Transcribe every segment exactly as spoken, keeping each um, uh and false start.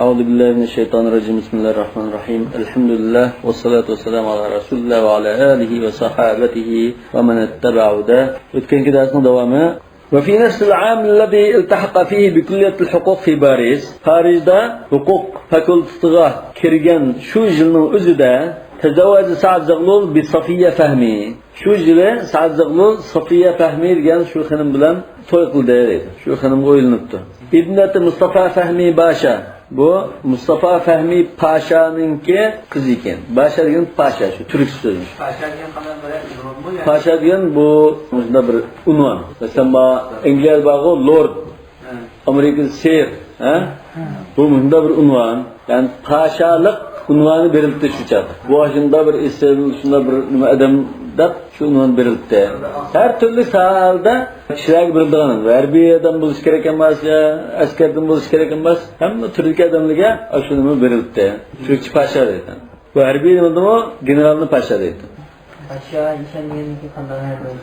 أعوذ بالله من الشيطان الرجيم. بسم الله الرحمن الرحيم. الحمد لله والصلاة والسلام على رسول الله وعلى آله وصحابته ومن اتبع هداه. ئۆتكەنكى دەرسنىڭ داۋامى. وفي نفس العام الذي التحق فيه بكلية الحقوق في باريس. پارىژدا ھوقۇق فاكۇلتېتىغا كىرگەن شۇ يىلنىڭ ئۆزىدە تزوج سعد زغلول بصفية فهمي. شۇ يىلى سەئەد زىغلۇل سوفىيە فەھمى دېگەن شۇ خېنىم بىلەن توي قىلدى دەيدۇ. شۇ خېنىمغا ئۆيلىنىپتۇ. ابنة مصطفى فهمي باشا. بۇ مۇستافا فەھمى پاشانىڭكى قىزى ئىكەن. باشا دېگەن پاشا، شۇ تۈركچە سۆزى. پاشا دېگەن قانداق بىر نورمىمۇ يا؟ پاشا دېگەن بۇ مۇشۇنداق بىر ئۇنۋان. مەسىلەن، ما ئەنگلىيەدە بارغۇ لورد. ھە. ئامېرىكىدا سېر، ھە؟ ھە. بۇ مۇشۇنداق بىر ئۇنۋان، يەنى پاشالىق ئۇنۋانى بېرىلىپتۇ شۇ چاغدا. بۇ شۇنداق بىر ئېسىل، شۇنداق بىر نېمە ئادەم دەپ شۇ ئۇنۋان بېرىلىپتۇ. ھەر تۈرلۈك ساھەلەردە كىشىلەرگە بېرىلىدىغان، ھەربىي ئادەم بولۇش كېرەك ئەمەس، يا ئەسكەردىن بولۇش كېرەك ئەمەس، ھەممە تۈردىكى ئادەملەرگە ئاشۇ نېمە بېرىلىپتۇ. تۈركچە پاشا دەيدۇ. بۇ ھەربىي نېمە دېدىمۇ، گېنېرالنى پاشا دەيدۇ. پاشا ئىشەنگەنكى قانداق ھەربىي؟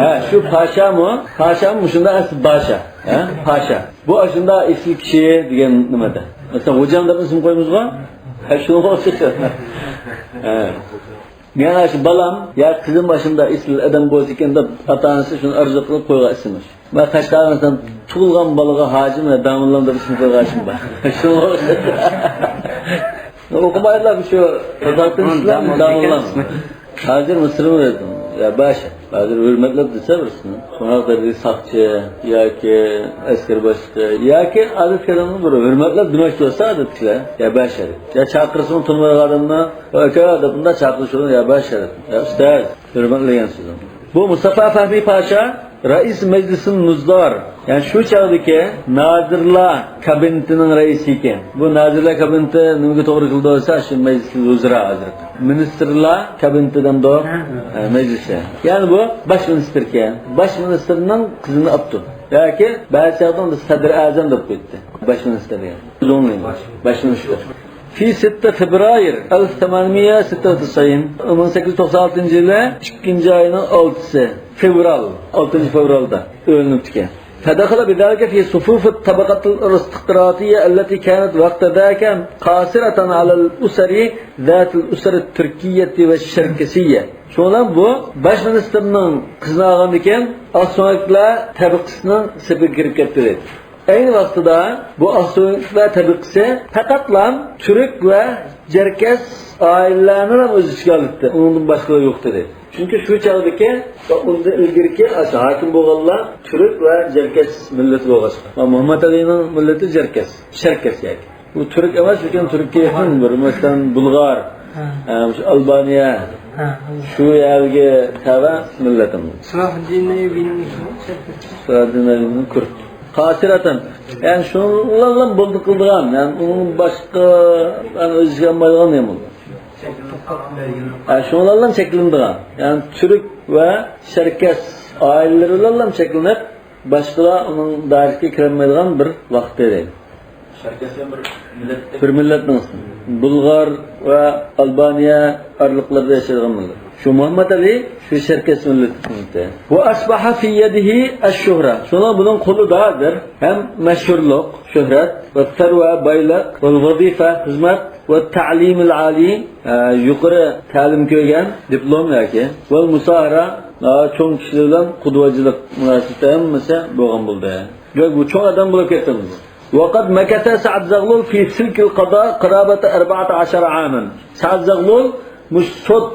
ھە، شۇ پاشامۇ، پاشامۇ مۇشۇنداق ئەسلى باشا. ھە، پاشا. بۇ ئاشۇنداق ئېسىل كىشى دېگەن نېمىدە. مەسىلەن، غوجام دەپ ئىسىم قويىمىزغۇ؟ ھە، شۇنىڭغا ئوخشاش. ھە. مېنىڭ شۇ بالام يا قىزىم ئاشۇنداق ئېسىل ئادەم بولسا ئىكەن دەپ ئاتا-ئانىسى شۇنى ئارزۇ قىلىپ قويغان ئىسىم. مەن قەشقەرگە مەسىلەن تۇغۇلغان بالىغا ھاجىم ۋە داموللام دەپ ئىسىم قويغان ئىسىم بار. شۇنىڭغا ئوخشاش. ئوقۇمايدىلا شۇ تارتىنىشلار داموللام. ھازىر مىسىرمۇ دېدىم. يا باشا. ھازىر ھۆرمەتلەپ دېسە بىرسىنى. شۇڭا بىر ساقچى ياكى ئەسكەر باشلىقى ياكى ئادەتتىكى ئادەمنى بىر ھۆرمەتلەپ دېمەكچى بولسا ئادەتتىكىلەر. يا باشا. يا چاقىرسىمۇ تونۇمايدىغان ئادەمنى. ئاكا دەپ بۇنداق چاقىرىشىدۇ، يا باشا دەپ. يا ئۇستاز. ھۆرمەتلىگەن سۆزۈم. بۇ مۇستافا فەھمى پاشا رەئىس مەجلىسىن نۇزار، يەنى شۇ چاغدىكى نازىرلار كابىنېتىنىڭ رەئىسى ئىكەن. بۇ نازىرلار كابىنېتى نېمىگە توغرا كېلىدۇ دېسە، شۇ مەجلىسىل ۋۇزرا ھازىرقى. مىنىستىرلار كابىنېتى دەمدۇ؟ ھە. ھە، مەجلىسى. يەنى بۇ باش مىنىستىر ئىكەن. باش مىنىستىرنىڭ قىزىنى ئاپتۇ. ياكى بەزى چاغدا ئۇنى سەدر ئەزەم دەپ قويۇپتى. باش مىنىستىر دېگەن. زۇڭلى، باش مىنىستىر. في ستة فبراير ألف وثمانمية وستة وتسعين، مىڭ سەككىز يۈز توقسان ئالتىنچى يىلى ئىككىنچى ئاينىڭ ئالتىسى، فېۋرال، ئالتىنچى فېۋرالدا ئۆلۈنۈپتىكەن. فدخل بذلك في صفوف الطبقة الأرستقراطية التي كانت وقت ذاك قاصرة على الأسر ذات الأسر التركية والشركسية. شۇڭا بۇ باش مىنىستىرنىڭ قىزىنى ئالغاندىكىن ئاقسۆڭەكلەر تەبىقىسىنىڭ سېپىگە كىرىپ كەتتى دەيدۇ. ئەينى ۋاقتىدا بۇ ئاقسۆڭەكلەر تەبىقىسى پەقەتلا تۈرك ۋە چەركەس ئائىلىلەرنىلا ئۆز ئىچىگە ئالاتتى، ئۇنىڭدىن باشقىلار يوق ئىدى. چۈنكى شۇ چاغدىكى ۋە ئۇندىن ئىلگىرىكى ئاشۇ ھاكىم بولغانلار تۈرك ۋە چەركەس مىللىتى بولغاچقا. ۋە مۇھەممەد ئەلىنىڭ مىللىتى چەركەس، شەركەس ياكى. بۇ تۈرك ئەمەس، لېكىن تۈركىيە يېقىن بىر، مەسىلەن، بۇلغار، ھە. ئە، مۇشۇ ئالبانىيە، ھە. شۇ يەرگە تەۋە مىللەتىم. سىلاھىددىن ئەييۇبىنىڭ ئىسمى؟ سىلاھىددىن ئەييۇبىنىڭ كۈرد. قاسىرەتەن. يەنى شۇلارلا بولدى قىلىدىغان، يەنى ئۇنىڭ باشقا، يەنى ئۆزى ئالمايدىغان نېمە بولدى؟ ھە، شۇلارلا چەكلىنىدىغان. يەنى تۈرك ۋە شەركەس ئائىلىلىرى بىلەنلا چەكلىنىپ، باشقىلار ئۇنىڭ دائىرىسىگە كىرەلمەيدىغان بىر ۋاقىت ئىدى. شەركەسلەر بىر مىللەت. بىر مىللەتنىڭ ئىسمى. بۇلغار ۋە ئالبانىيە ئارىلىقلىرىدا ياشايدىغان مىللەت. شۇ مۇھەممەد ئەلى شۇ شەركەس مىللىتىنىڭكى. وأصبح في يده الشهرة. شۇڭا بۇنىڭ قولىدا ھازىر ھەم مەشھۇرلۇق، شۆھرەت، ۋە سەرۋە، بايلىق، ۋە ۋەزىپە، خىزمەت، ۋە تەلىمىل ئالىي، ئە، يۇقىرى تەلىم كۆرگەن، دىپلوم ياكى، ۋە مۇساھىرە، ئە، چوڭ كىشىلەر بىلەن قۇدۋاچىلىق مۇناسىۋىتى ھەممىسى بولغان بولدى. دېمەك، بۇ چوڭ ئادەم بولۇپ كەتتى. وقد مكث سعد زغلول في سلك القضاء قرابة أربعة عشر عاما. سەئەد زەغلۇل مۇشۇ سوت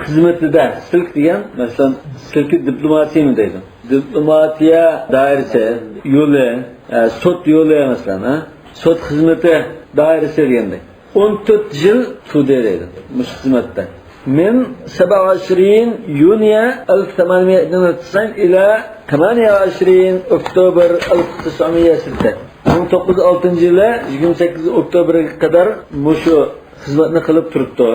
خىزمىتىدە، سىلك دېگەن، مەسىلەن، سىلكى دىپلوماتىيىمۇ دەيدۇ. دىپلوماتىيە دائىرىسى، يولى، ئە، سوت يولى، مەسىلەن، ھە؟ سوت خىزمىتى دائىرىسى دېگەندەك. ئون تۆت يىل تۇردى دەيدۇ مۇشۇ خىزمەتتە. من سبعة وعشرين يونيو ألف وثمانمية اثنين وتسعين إلى ثمانية وعشرين أكتوبر ألف وتسعمية ستة. مىڭ توققۇز يۈز ئالتىنچى يىلى يىگىرمە سەككىز ئوكتوبىرغا قەدەر مۇشۇ خىزمەتنى قىلىپ تۇرۇپتۇ.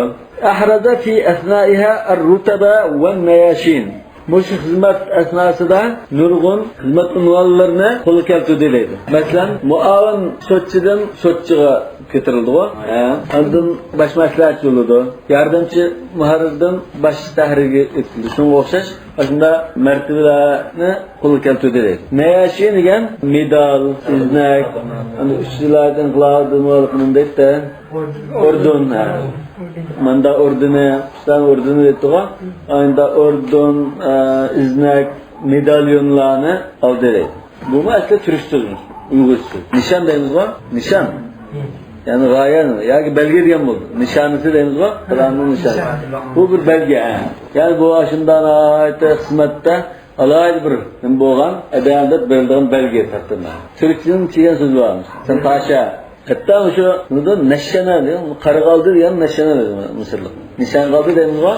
أحرز في أثنائها الرتب والنياشين. مۇشۇ خىزمەت ئەسناسىدا نۇرغۇن خىزمەت ئۇنۋانلىرىنى قولغا كەلتۈردى دەيدۇ. مەسىلەن، مۇئاۋىن سوتچىدىن سوتچىغا كۆتۈرۈلدىغۇ. ھە. ئاندىن باش مەسلىھەتچى بولىدۇ. ياردەمچى مۇھەررىردىن باش تەھرىرگە ئۆتۈلدى. شۇنىڭغا ئوخشاش ئاشۇنداق مەرتىۋىلەرنى قولغا كەلتۈردى دەيدۇ. نەياشىن دېگەن مېدال، ئىزنەك، ئەنە ئۈچ ۋىلايەت ئىنقىلابىدىمۇ نېمە دەيدۇ؟ ئوردېن، ھە. ماندا ئوردېنى، ئۇستام ئوردېنى دەيدىغۇ. ئايندا ئوردېن، ئە، ئىزنەك، مېداليونلارنى ئالدى دەيدۇ. بۇمۇ ئەسلى تۈرك سۆزى، ئۇيغۇرچە سۆز. نىشان دەيمىزغۇ؟ نىشان. يەنى غايە ياكى بەلگە دېگەن بولدى. نىشانىسى دەيمىزغۇ؟ پىلاننىڭ نىشانى. بۇ بىر بەلگە، ھە. يەنى بۇ ئاشۇنداق ناھايىتى خىزمەتتە ئالاھىدە بىر نېمە بولغان، ئەدەم دەپ بېرىلىدىغان بەلگە تەقدىرنامە. تۈركچىدىن كەلگەن سۆز بار. سەن پاشا. ھەتتا مۇشۇ نېمىدۇ، نەششەنە دېگەن، قارىغا ئالدى دېگەن نەششەنە دېگەن مىسىرلىق. نىشانغا ئالدى دەيمىزغۇ؟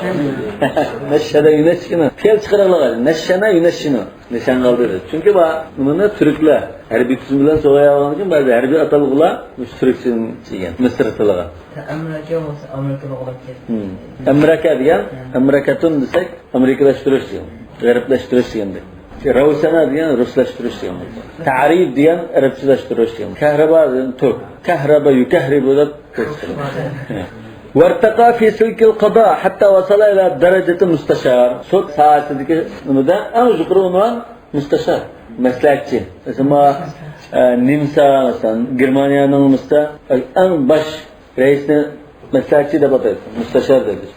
نەششەنە يۈنەششىنە. پېئىل چىقىرىغلىغان. نەششەنە يۈنەششىنە. نىشانغا ئالدى دەپ. چۈنكى بۇ، بۇنى تۈركلەر ھەربىي تۈزۈم بىلەن سوغايالغان ئۈچۈن بەزى ھەربىي ئاتالغۇلار مۇشۇ تۈركچىدىن كەلگەن، مىسىر تىلىغا. ئەمرىكە بولسا ئامېرىكىلىق بولۇپ كەتتى. ھىم. ئەمرىكە دېگەن، ھىم. ئەمرىكەتۇن دېسەك، ئامېرىكىلاشتۇرۇش دېگەن. غەربلەشتۈرۈش دېگەندەك. رەۋسەنە دېگەن رۇسلاشتۇرۇش دېگەن. تەرىب دېگەن ئەرەبچىلاشتۇرۇش دېگەن. كەھرىبا دېگەن تۈرك. كەھرەبا يۇكەھرىبۇ دەپ تۈركچە. وارتقى في سلك القضاء حتى وصل إلى درجة مستشار. سوت ساھەسىدىكى نېمىدە ئەڭ يۇقىرى ئۇنۋان مۇستەشار، مەسلىھەتچى. مەسىلەن، ئە، نېمسا، مەسىلەن، گېرمانىيەنىڭ مۇستا-، ئەڭ باش رەئىسنى مەسلىھەتچى دەپ ئاتايدۇ، مۇستەشار دەيدۇ.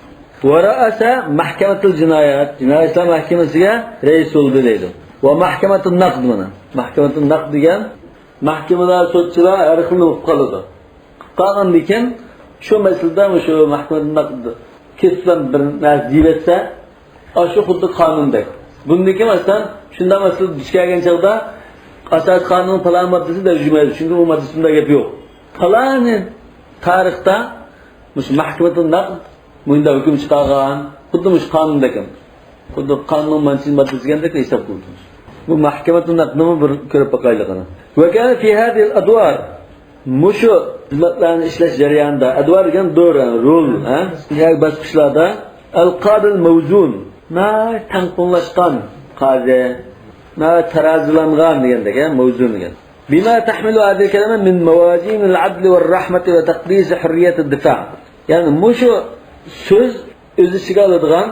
ورأس محكمة الجنايات، جىنايى ئىشلار مەھكىمىسىگە رەئىس بولدى دەيدۇ. ومحكمة النقد مانا. مەھكىمەتۇ نەقد دېگەن مەھكىمىلەر، سوتچىلار ھەر خىل بولۇپ قالىدۇ. قالغاندىن كېيىن شۇ مەسىلىدە مۇشۇ مەھكىمەتۇ نەقد كېسىپ بىر نەرسە دېيىۋەتسە، ئاشۇ خۇددى قانۇندەك. بۇندىن كېيىن مەسىلەن، شۇنداق مەسىلە دۇچ كەلگەن چاغدا ئاساسىي قانۇننىڭ پالان ماددىسى دەپ يۈرمەيدۇ، چۈنكى ئۇ ماددىسى بۇنداق گەپ يوق. پالانى تارىختا مۇشۇ مەھكىمەتۇ نەقد مۇنداق ھۆكۈم چىقارغان، خۇددى مۇشۇ قانۇندەك. خۇددى قانۇننىڭ مانچىنچى ماددىسى دېگەندەك ھېساب قىلىدۇ. بۇ مەھكىمەتۇ نەقدنىمۇ بىر كۆرۈپ باقايلى قېنى. وكان في هذه الأدوار، مۇشۇ خىزمەتلەرنى ئىشلەش جەريانىدا، ئەدۋار دېگەن دور، ھە، رول، ھە، ياكى باسقۇچلاردا القاضي الموزون، ناھايىتى تەڭپۇڭلاشقان قازى، ناھايىتى تارازىلانغان دېگەندەك، ھە، موزون دېگەن. بما تحمل هذه الكلمة من موازين العدل والرحمة وتقديس حرية الدفاع. يەنى مۇشۇ سۆز ئۆز ئىچىگە ئالىدىغان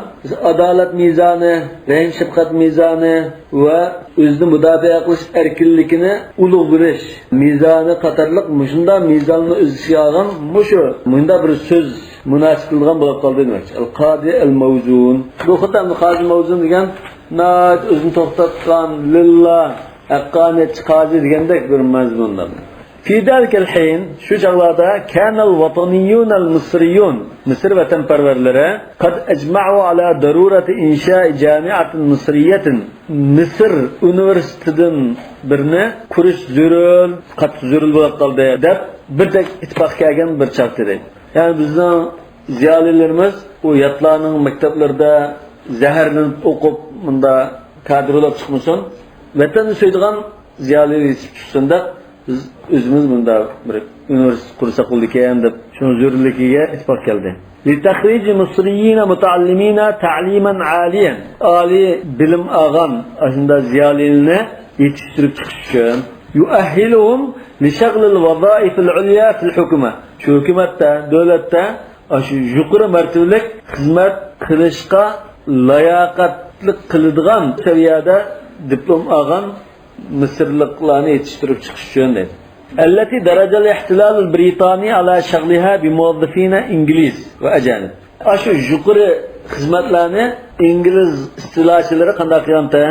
ئادالەت مىزانى، رەھىم-شەپقەت مىزانى ۋە ئۆزىنى مۇداپىئە قىلىش ئەركىنلىكىنى ئۇلۇغ بىلىش مىزانى قاتارلىق مۇشۇنداق مىزاننى ئۆز ئىچىگە ئالغان مۇشۇ مۇنداق بىر سۆز مۇناسىپ كېلىدىغان بولۇپ قالدى دېمەكچى. ئەل قادى ئەل مەۋزۇن. بۇ خىتابنى قازى مەۋزۇن دېگەن ناھايىتى ئۆزىنى توختاتقان، لىللا، ھەققانىيەتچى قازى دېگەندەك بىر مەزمۇندا. في ذلك الحين، شۇ چاغلاردا، كان الوطنيون المصريون، مىسىر ۋەتەنپەرۋەرلىرى، قد أجمعوا على ضرورة إنشاء جامعة مصرية، مىسىر ئۇنىۋېرسىتېتىدىن بىرنى قۇرۇش زۆرۈر، قاتتىق زۆرۈر بولۇپ قالدى، دەپ بىردەك ئىتتىپاققا كەلگەن بىر چاغ ئىدى. يەنى بىزنىڭ زىيالىيلىرىمىز ئۇ ياتلارنىڭ مەكتەپلىرىدە زەھەرلىنىپ ئوقۇپ، مۇندا كادىر بولۇپ چىقمىسۇن، ۋەتەننى سۆيىدىغان زىيالىي يېتىشىپ چىقسۇن دەپ، بىز ئۆزىمىز مۇندا بىر ئۇنىۋېرسىتېت قۇرساق بولىدىكەن دەپ، شۇنىڭ زۆرۈرلۈكىگە ئىتتىپاق كەلدى. لتخريج مصريين متعلمين تعليما عاليا، ئالىي بىلىم ئالغان ئاشۇنداق زىيالىيلارنى يېتىشتۈرۈپ چىقىش ئۈچۈن. يؤهلهم لشغل الوظائف العليا في الحكومة، شۇ ھۆكۈمەتتە، دۆلەتتە ئاشۇ يۇقىرى مەرتىۋىلىك خىزمەت قىلىشقا لاياقەتلىك قىلىدىغان سەۋىيەدە دىپلوم ئالغان مىسىرلىقلارنى يېتىشتۈرۈپ چىقىش ئۈچۈن دەيدۇ. التي درج الاحتلال البريطاني على شغلها بموظفين إنجليز وأجانب. ئاشۇ يۇقىرى خىزمەتلەرنى ئىنگلىز ئىستىلاچىلىرى قانداق قىلغانتى؟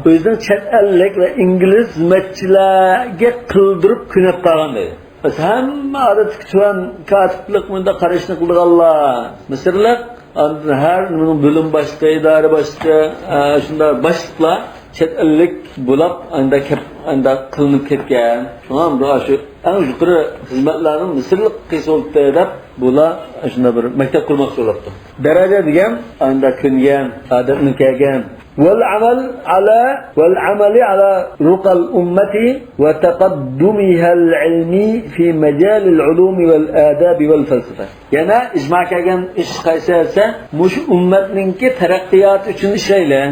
ئۆزىنىڭ چەت ئەللىك ۋە ئىنگلىز خىزمەتچىلەرگە قىلدۇرۇپ كۆنۈپ قالغان دەيدۇ. بىز ھەممە ئادەتتىكى تۆۋەن كاتىپلىق مۇنداق قاراشنى قىلىدىغانلار مىسىرلىق، ئاندىن ھەر نېمىنىڭ بۆلۈم باشلىقى، ئىدارە باشلىقى، ئە، شۇنداق باشلىقلار چەت ئەللىك بولاپ، ئاندا كەپ-، ئاندا قىلىنىپ كەتكەن. شۇڭا بۇ شۇ ئەڭ يۇقىرى خىزمەتلەرنىڭ مىسىرلىق قىلسا بولدى دەپ، بۇلار شۇنداق بىر مەكتەپ قۇرماقچى بولاپتۇ. دەرەجە دېگەن ئاندا كۆنگەن، ئادەتنى كەلگەن. والعمل على، والعمل على رقى الأمة وتقدمها العلمي في مجال العلوم والآداب والفلسفة. يەنە ئىجما كەلگەن ئىش قايسى دېسە، مۇشۇ ئۈممەتنىڭكى تەرەققىياتى ئۈچۈن ئىشلەيلى.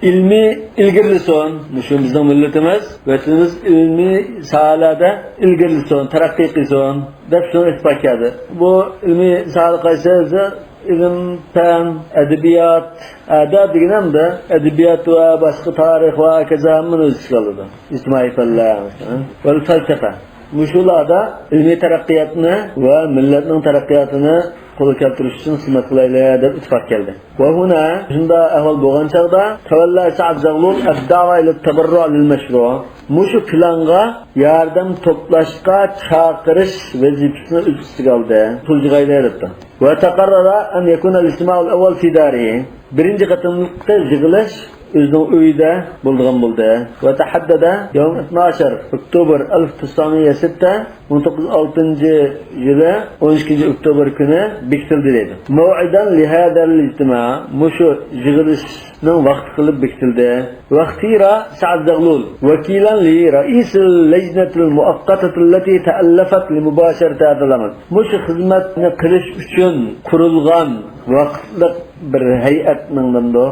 ئىلمىي ئىلگىرىلىسۇن، مۇشۇ بىزنىڭ مىللىتىمىز، ۋەتىنىمىز ئىلمىي ساھەلەردە ئىلگىرىلىسۇن، تەرەققىي قىلسۇن، دەپ شۇنى ئېيتىپ كەلدى. بۇ ئىلمىي ساھەلەر قايسى دېسە، ئىلىم، پەن، ئەدەبىيات، ئەدەب دېگىنىمدە ئەدەبىيات ۋە باشقا تارىخ ۋە ھاكازا ھەممىنى ئۆز ئىچىگە ئالىدۇ. ئىجتىمائىي پەنلەر، ھە؟ ۋەل فەلسەپە. مۇشۇلاردا ئىلمىي تەرەققىياتنى ۋە مىللەتنىڭ تەرەققىياتىنى قولغا كەلتۈرۈش ئۈچۈن خىزمەت قىلايلى دەپ ئىتتىپاق كەلدى. ۋە ھۇنا، شۇنداق ئەھۋال بولغان چاغدا، تەۋەللە سەئەد زەغلۇل ئەددەۋا ئىلە تەبەررۇ لىل مەشرۇ. مۇشۇ پىلانغا ياردەم توپلاشقا چاقىرىش ۋەزىپىسىنى ئۆز ئۈستىگە ئالدى. پۇل يىغايلى دەپتۇ. ۋە تەقەررەرە ئەن يەكۇنەل ئىجتىمائۇل ئەۋۋەل فى دارىھى. بىرىنچى قېتىملىق يىغىلىش ئۆزىنىڭ ئۆيىدە بولىدىغان بولدى. ۋە تەھەددەدە يەۋم ئىتناشەر ئوكتوبر ئەلف تىسئامىيە سىتتە، مىڭ توققۇز يۈز ئالتىنچى يىلى ئون ئىككىنچى ئوكتوبر كۈنى بېكىتىلدى دەيدۇ. مەۋئىدەن لىھازەل ئىجتىما، مۇشۇ يىغىلىشنىڭ ۋاقتى قىلىپ بېكىتىلدى. ۋە ئىختىيارە سەئەد زەغلۇل ۋەكىلەن لىرەئىسىل لەجنەتىل مۇئەققەتەتىللەتى تەئەللەفەت لىمۇباشەرەتى ھازەل ئەمەل. مۇشۇ خىزمەتنى قىلىش ئۈچۈن قۇرۇلغان ۋاقىتلىق بىر ھەيئەتنىڭ دەمدۇ.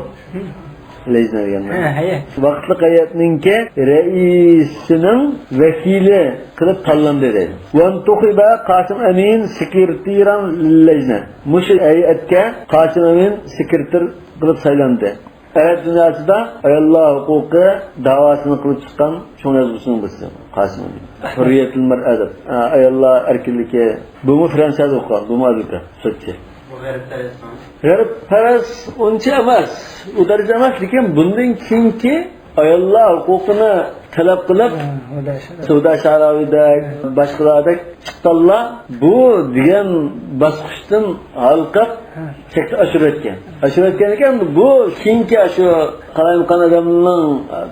لەجنە دېگەن. ھە، ھەيئەت. ۋاقىتلىق ھەيئەتنىڭكى رەئىسىنىڭ ۋەكىلى قىلىپ تاللاندى دەيدۇ. ۋەنتۇخىبە قاسىم ئەمىن سېكرېتىرەن لىللەجنە. مۇشۇ ھەيئەتكە قاسىم ئەمىن سېكرېتىر قىلىپ سايلاندى. ئەرەب دۇنياسىدا ئاياللار ھوقۇقى داۋاسىنى قىلىپ چىققان چوڭ يازغۇچىنىڭ بىرسى قاسىم ئەمىن. ھۇررىيەتۇل مەرئە دەپ، ئاياللار ئەركىنلىكى. بۇمۇ فرانسىيەدە ئوقۇغان، بۇمۇ ئادۋوكات، سوتچى. بۇ غەربپەرەسمۇ؟ غەربپەرەس ئۇنچە ئەمەس، ئۇ دەرىجە ئەمەس، لېكىن بۇندىن كېيىنكى ئاياللار ھوقۇقىنى تەلەپ قىلىپ، ھە، سەئۇدى شەئراۋىدەك، ھە، باشقىلاردەك چىققانلار بۇ دېگەن باسقۇچتىن ھالقىپ، ھە، چەكتە ئاشۇرۇۋەتكەن. ئاشۇرۇۋەتكەن ئىكەن، بۇ كېيىنكى ئاشۇ قالايمىقان ئادەمنىڭ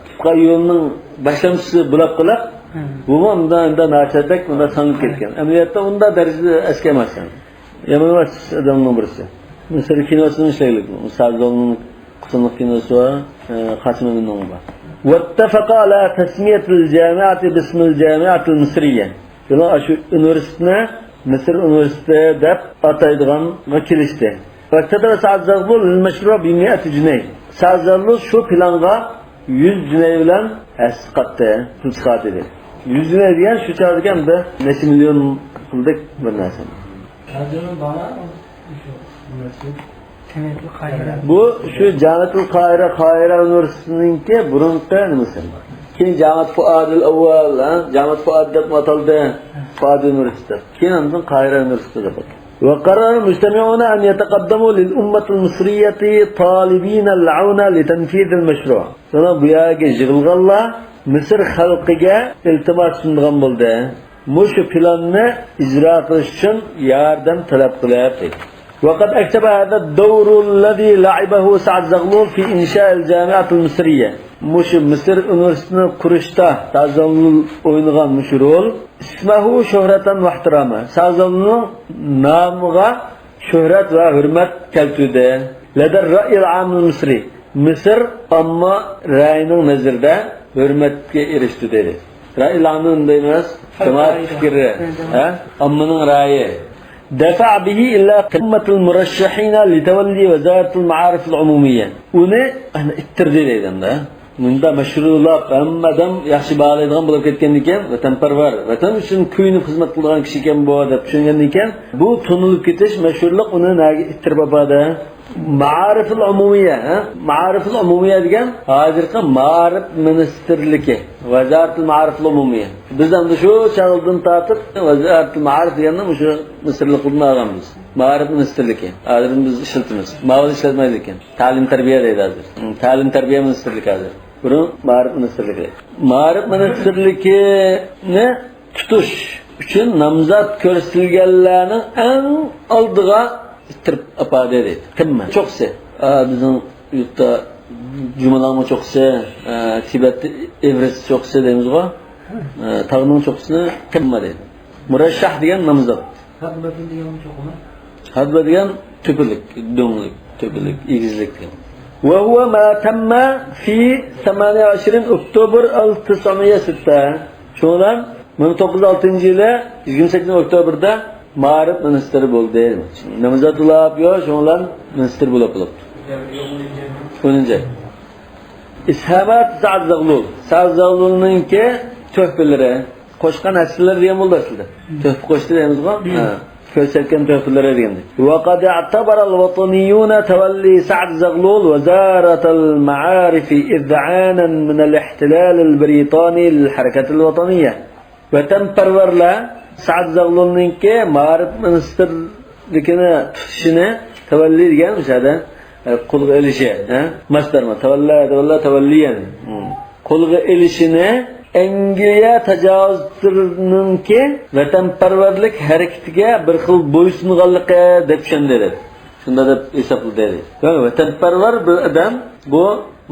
تۇتقان يولىنىڭ باشلامچىسى بولاپ قېلىپ، ھە، بۇمۇ ئۇنداق، ئۇنداق ناچاردەك، ئۇنداق ساڭىپ كەتكەن. ئەمەلىيەتتە ئۇنداق دەرىجىدە ئەسكى ئەمەس. يامان ئەمەس ئادەمنىڭ بىرسى. مىسىر كىنوسىنى ئىشلەيلىك. مىسال زولنىڭ قىسىملىق كىنوسى بار، ئە، قاسىم ئەمىننىڭ بار. ۋەتتەفەقا ئالا تەسمىيەتىل جامىئەتى بىسمىل جامىئەتىل مىسرىيە. شۇلار شۇ ئۇنىۋېرسىتېتنى مىسىر ئۇنىۋېرسىتېتى دەپ ئاتايدىغانغا كېلىشتى. ۋەكتەبە سەئەد زەغلۇل لىل مەشرۇ بىمىئەتى جۈنەي. سەئەد زەغلۇل شۇ پىلانغا يۈز جۈنەي بىلەن ھەسسە قاتتى، پۇل چىقارتتى. يۈز جۈنەي دېگەن شۇ چاغدىكى بىر نەچچە مىليون پۇلدەك بىر نەرسە. بۇ شۇ جامىئەتۇل قاھىرە، قاھىرە ئۇنىۋېرسىتېتىنىڭكى بۇرۇنقى نېمىسى. كېيىن جامىئەت فۇئادىل ئەۋۋەل، ھە؟ جامىئەت فۇئاد دەپمۇ ئاتالدى. فۇئاد ئۇنىۋېرسىتېتى. كېيىن ئاندىن قاھىرە ئۇنىۋېرسىتېتى دەپ ئاتالدى. وقرر المجتمعون أن يتقدموا للأمة المصرية طالبين العون لتنفيذ المشروع. شۇڭا بۇ يەرگە يىغىلغانلار مىسىر خەلقىگە ئىلتىماس سۇنىدىغان بولدى. مۇشۇ پىلاننى ئىجرا قىلىش ئۈچۈن ياردەم تەلەپ قىلىپ. وقد أكتب هذا الدور الذي لعبه سعد زغلول في إنشاء الجامعة المصرية. مۇشۇ مىسىر ئۇنىۋېرسىتېتىنى قۇرۇشتا سەئەد زەغلۇل ئوينىغان مۇشۇ رول. اسمه شهرة واحتراما. سەئەد زەغلۇلنىڭ نامىغا شۆھرەت ۋە ھۆرمەت كەلتۈردى. لدى الرأي العام المصري. مىسىر ئامما رەيىنىڭ نەزىرىدە ھۆرمەتكە ئېرىشتى دېدى. رەئيىل ئام دەيمىز، جامائەت پىكرى، ھە؟ ئاممىنىڭ رەيى. دفع به إلى قمة المرشحين لتولي وزارة المعارف العمومية. ئۇنى، ئەنە، ئىتتىردى دەيدۇ ئەمدى. مۇنداق مەشھۇرلاپ، ھەممە ئادەم ياخشى باھالايدىغان بولۇپ كەتكەندىكىن، ۋەتەنپەرۋەر، ۋەتەن ئۈچۈن كۆيۈنۈپ خىزمەت قىلىدىغان كىشى ئىكەن بۇ، دەپ چۈشەنگەندىكىن، بۇ تونۇلۇپ كېتىش، مەشھۇرلۇق ئۇنى نەگە ئىتتىرىپ ئاپاردى؟ مائارىفۇل ئومۇمىيە، ھە؟ مائارىفۇل ئومۇمىيە دېگەن ھازىرقى مائارىپ مىنىستىرلىكى، ۋەزارەتۇل مائارىفۇل ئومۇمىيە. بىز ئەمدى شۇ چاغدىن تارتىپ ۋەزارەتۇل مائارىپ دېگەننى مۇشۇ مىسىرلىقلاردىن ئالغان بىز. مائارىپ مىنىستىرلىكى. ھازىر بىز ئىشلىتىمىز. ماۋۇنى ئىشلەتمەيدىكەن. تەلىم تەربىيە دەيدۇ ھازىر. تەلىم تەربىيە مىنىستىرلىكى ھازىر. بۇرۇن مائارىپ مىنىستىرلىكى. مائارىپ مىنىستىرلىكىنى تۇتۇش ئۈچۈن نامزات كۆرسىتىلگەنلەرنىڭ ئەڭ ئالدىغا ئىتتىرىپ ئاپاردى دەيدۇ. قىممەت. چوققىسى. ئا، بىزنىڭ يۇرتتا جۇمىلاڭمۇ چوققىسى، ئا، تىبەتتە ئېۋرېست چوققىسى دەيمىزغۇ. ئا، تاغنىڭ چوققىسىنى قىمما دەيدۇ. مۇرەششەھ دېگەن نامزات. ھەدبە دېگەن چوققىمۇ؟ ھەدبە دېگەن تۆپىلىك، دۆڭلۈك، تۆپىلىك، ئېگىزلىك دېگەن. وهو ما تم في ثمانية وعشرين أكتوبر ألف تسعمية ستة. شۇنىڭ بىلەن مىڭ توققۇز يۈز ئالتىنچى يىلى يىگىرمە سەككىزىنچى ئوكتيابىردا مائارىپ مىنىستىرى بولدى. نامزاتۇللاپ يو، شۇنىڭ بىلەن مىنىستىر بولۇپ بولۇپتۇ. ئونىنچى ئاي. إسهامات سعد زغلول. سعد زغلولنىڭكى تۆھپىلىرى، قوشقان ھەسسىلىرى دېگەن بولدى ئەسلىدە. تۆھپە قوشتى دەيمىزغۇ؟ ھە. كۆرسەتكەن تۆھپىلىرى دېگەندەك. وقد اعتبر الوطنيون تولي سعد زغلول وزارة المعارف إذعانا من الاحتلال البريطاني للحركة الوطنية. ۋەتەنپەرۋەرلەر سەئەد زاغلۇلنىڭكى مائارىپ مىنىستىرلىكىنى تۇتۇشىنى، تەۋەللى دېگەن مۇشۇ يەردە، ئە، قولغا ئېلىشى، ھە؟ ماس بەرمە، تەۋەللە، تەۋەللە، تەۋەللى يەنى. ھم. قولغا ئېلىشىنى ئەنگلىيە تاجاۋۇزچىلىرىنىڭكى ۋەتەنپەرۋەرلىك ھەرىكىتىگە بىر خىل بويسۇنغانلىقى دەپ چۈشەندى دەپ. شۇنداق دەپ ھېسابلىدى. يەنى ۋەتەنپەرۋەر بىر ئادەم بۇ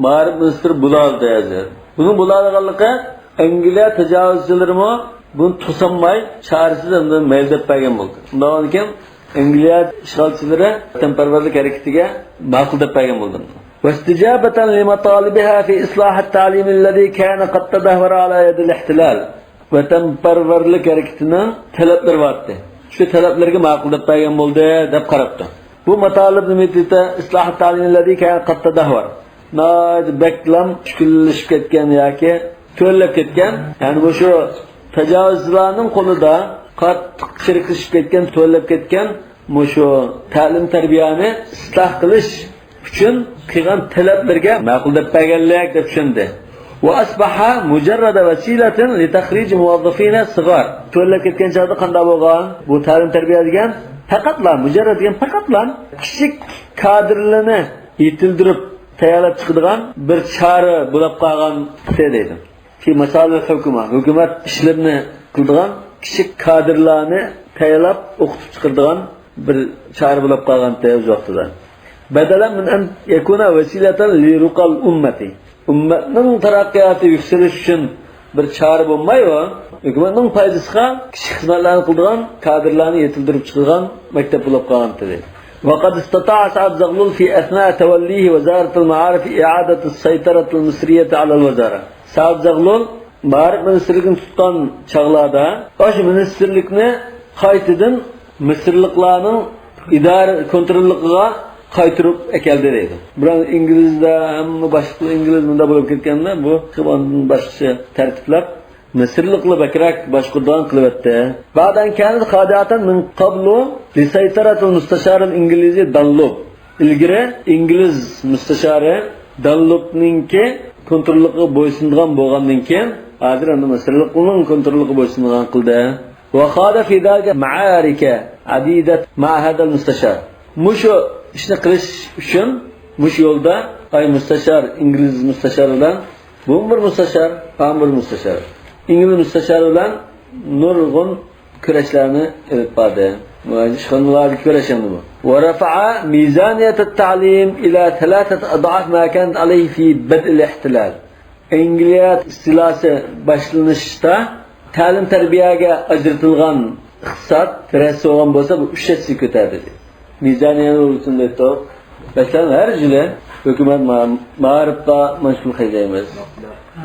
مائارىپ مىنىستىرى بولالىدى ھازىر. بۇنىڭ بولالىغانلىقى ئەنگلىيە تاجاۋۇزچىلىرىمۇ بۇنى توسالماي، چارىسىز ئەمدى مەيلى دەپ بەرگەن بولدى. شۇنداق بولغاندىكىن، ئەنگلىيە ئىشغالچىلىرى ۋەتەنپەرۋەرلىك ھەرىكىتىگە ماقۇل دەپ بەرگەن بولدى. واستجابة لمطالبها في إصلاح التعليم الذي كان قد تدهور على يد الاحتلال. ۋەتەنپەرۋەرلىك ھەرىكىتىنىڭ تەلەپلىرى بارتى. شۇ تەلەپلەرگە ماقۇل دەپ بەرگەن بولدى، دەپ قاراپتۇ. بۇ ماتالىب نېمە دېدى؟ إصلاح التعليم الذي كان قد تدهور. ناھايىتى بەكلام چۈشكۈنلىشىپ كەتكەن ياكى تۆۋەنلەپ كەتكەن. يەنى مۇشۇ تاجاۋۇزچىلارنىڭ قولىدا قاتتىق چىرىكلىشىپ كەتكەن، تۆۋەنلەپ كەتكەن مۇشۇ تەلىم تەربىيەنى ئىسلاھ قىلىش ئۈچۈن قىلغان تەلەپلىرىگە ماقۇل دەپ بەرگەنلىك دەپ چۈشەندى. وأصبح مجرد وسيلة لتخريج موظفين صغار. تۆۋەنلەپ كەتكەن چاغدا قانداق بولغان؟ بۇ تەلىم تەربىيە دېگەن پەقەتلا، مۇجەررەد دېگەن پەقەتلا كىچىك كادىرلىرىنى يېتىلدۈرۈپ تەييارلاپ چىقىدىغان بىر چارە بولۇپ قالغان دەيدۇ. في مصالح الحكومة، ھۆكۈمەت ئىشلىرىنى قىلىدىغان كىچىك كادىرلارنى تەييارلاپ ئوقۇتۇپ چىقىرىدىغان بىر چارە بولۇپ قالغانتى ئۆز ۋاقتىدا. بدلا من أن يكون وسيلة لرقى الأمة. ئۈممەتنىڭ تەرەققىياتى، يۈكسىلىش ئۈچۈن بىر چارە بولماي ئۇ، ھۆكۈمەتنىڭ پايدىسىغا كىچىك خىزمەتلەرنى قىلىدىغان كادىرلارنى يېتىلدۈرۈپ چىقىدىغان مەكتەپ بولۇپ قالغانتى دەيدۇ. وقد استطاع سعد زغلول في أثناء توليه وزارة المعارف إعادة السيطرة المصرية على الوزارة. سەئەد زاغلۇل مائارىپ مىنىستىرلىكىنى تۇتقان چاغلاردا ئاشۇ مىنىستىرلىكنى قايتىدىن مىسىرلىقلارنىڭ ئىدارە كونتروللۇقىغا قايتۇرۇپ ئەكەلدى دەيدۇ. بۇرۇن ئىنگلىزلەر، ھەممە باشلىقلار ئىنگلىز مۇنداق بولۇپ كەتكەندە، بۇ ئاندىن باشقىچە تەرتىپلەپ، مىسىرلىقلار بەكرەك باشقۇرىدىغان قىلىۋەتتى. بعد أن كانت خاضعة من قبل لسيطرة المستشار الإنجليزي دانلوپ. ئىلگىرى ئىنگلىز مۇستەشارى دانلوپنىڭكى كونتروللۇقىغا بويسۇنىدىغان بولغاندىن كېيىن، ھازىر ئەمدى مىسىرلىقلارنىڭ كونتروللۇقىغا بويسۇنىدىغان قىلدى. وخاض في ذلك معارك عديدة مع هذا المستشار. مۇشۇ ئىشنى قىلىش ئۈچۈن مۇشۇ يولدا ئاي مۇستەشار، ئىنگلىز مۇستەشار بىلەن بۇ بىر مۇستەشار، پام بىر مۇستەشار. ئىنگلىز مۇستەشار بىلەن نۇرغۇن كۈرەشلەرنى ئېلىپ باردى. ئىشخانىلاردىكى كۈرەش ئەمدى بۇ. ورفع ميزانية التعليم إلى ثلاثة أضعاف ما كانت عليه في بدء الاحتلال. ئەنگلىيە ئىستىلاسى باشلىنىشتا تەلىم-تەربىيەگە ئاجرىتىلغان ئىقتىساد تەرەزىسى بولغان بولسا، بۇ ئۈچ ھەسسىگە كۆتەردى. مىزانىيەنى ئۇلىسىنى دەيتتۇق. مەسىلەن، ھەر يىلى ھۆكۈمەت ما-، مائارىپقا مانچە پۇل خەجلەيمىز،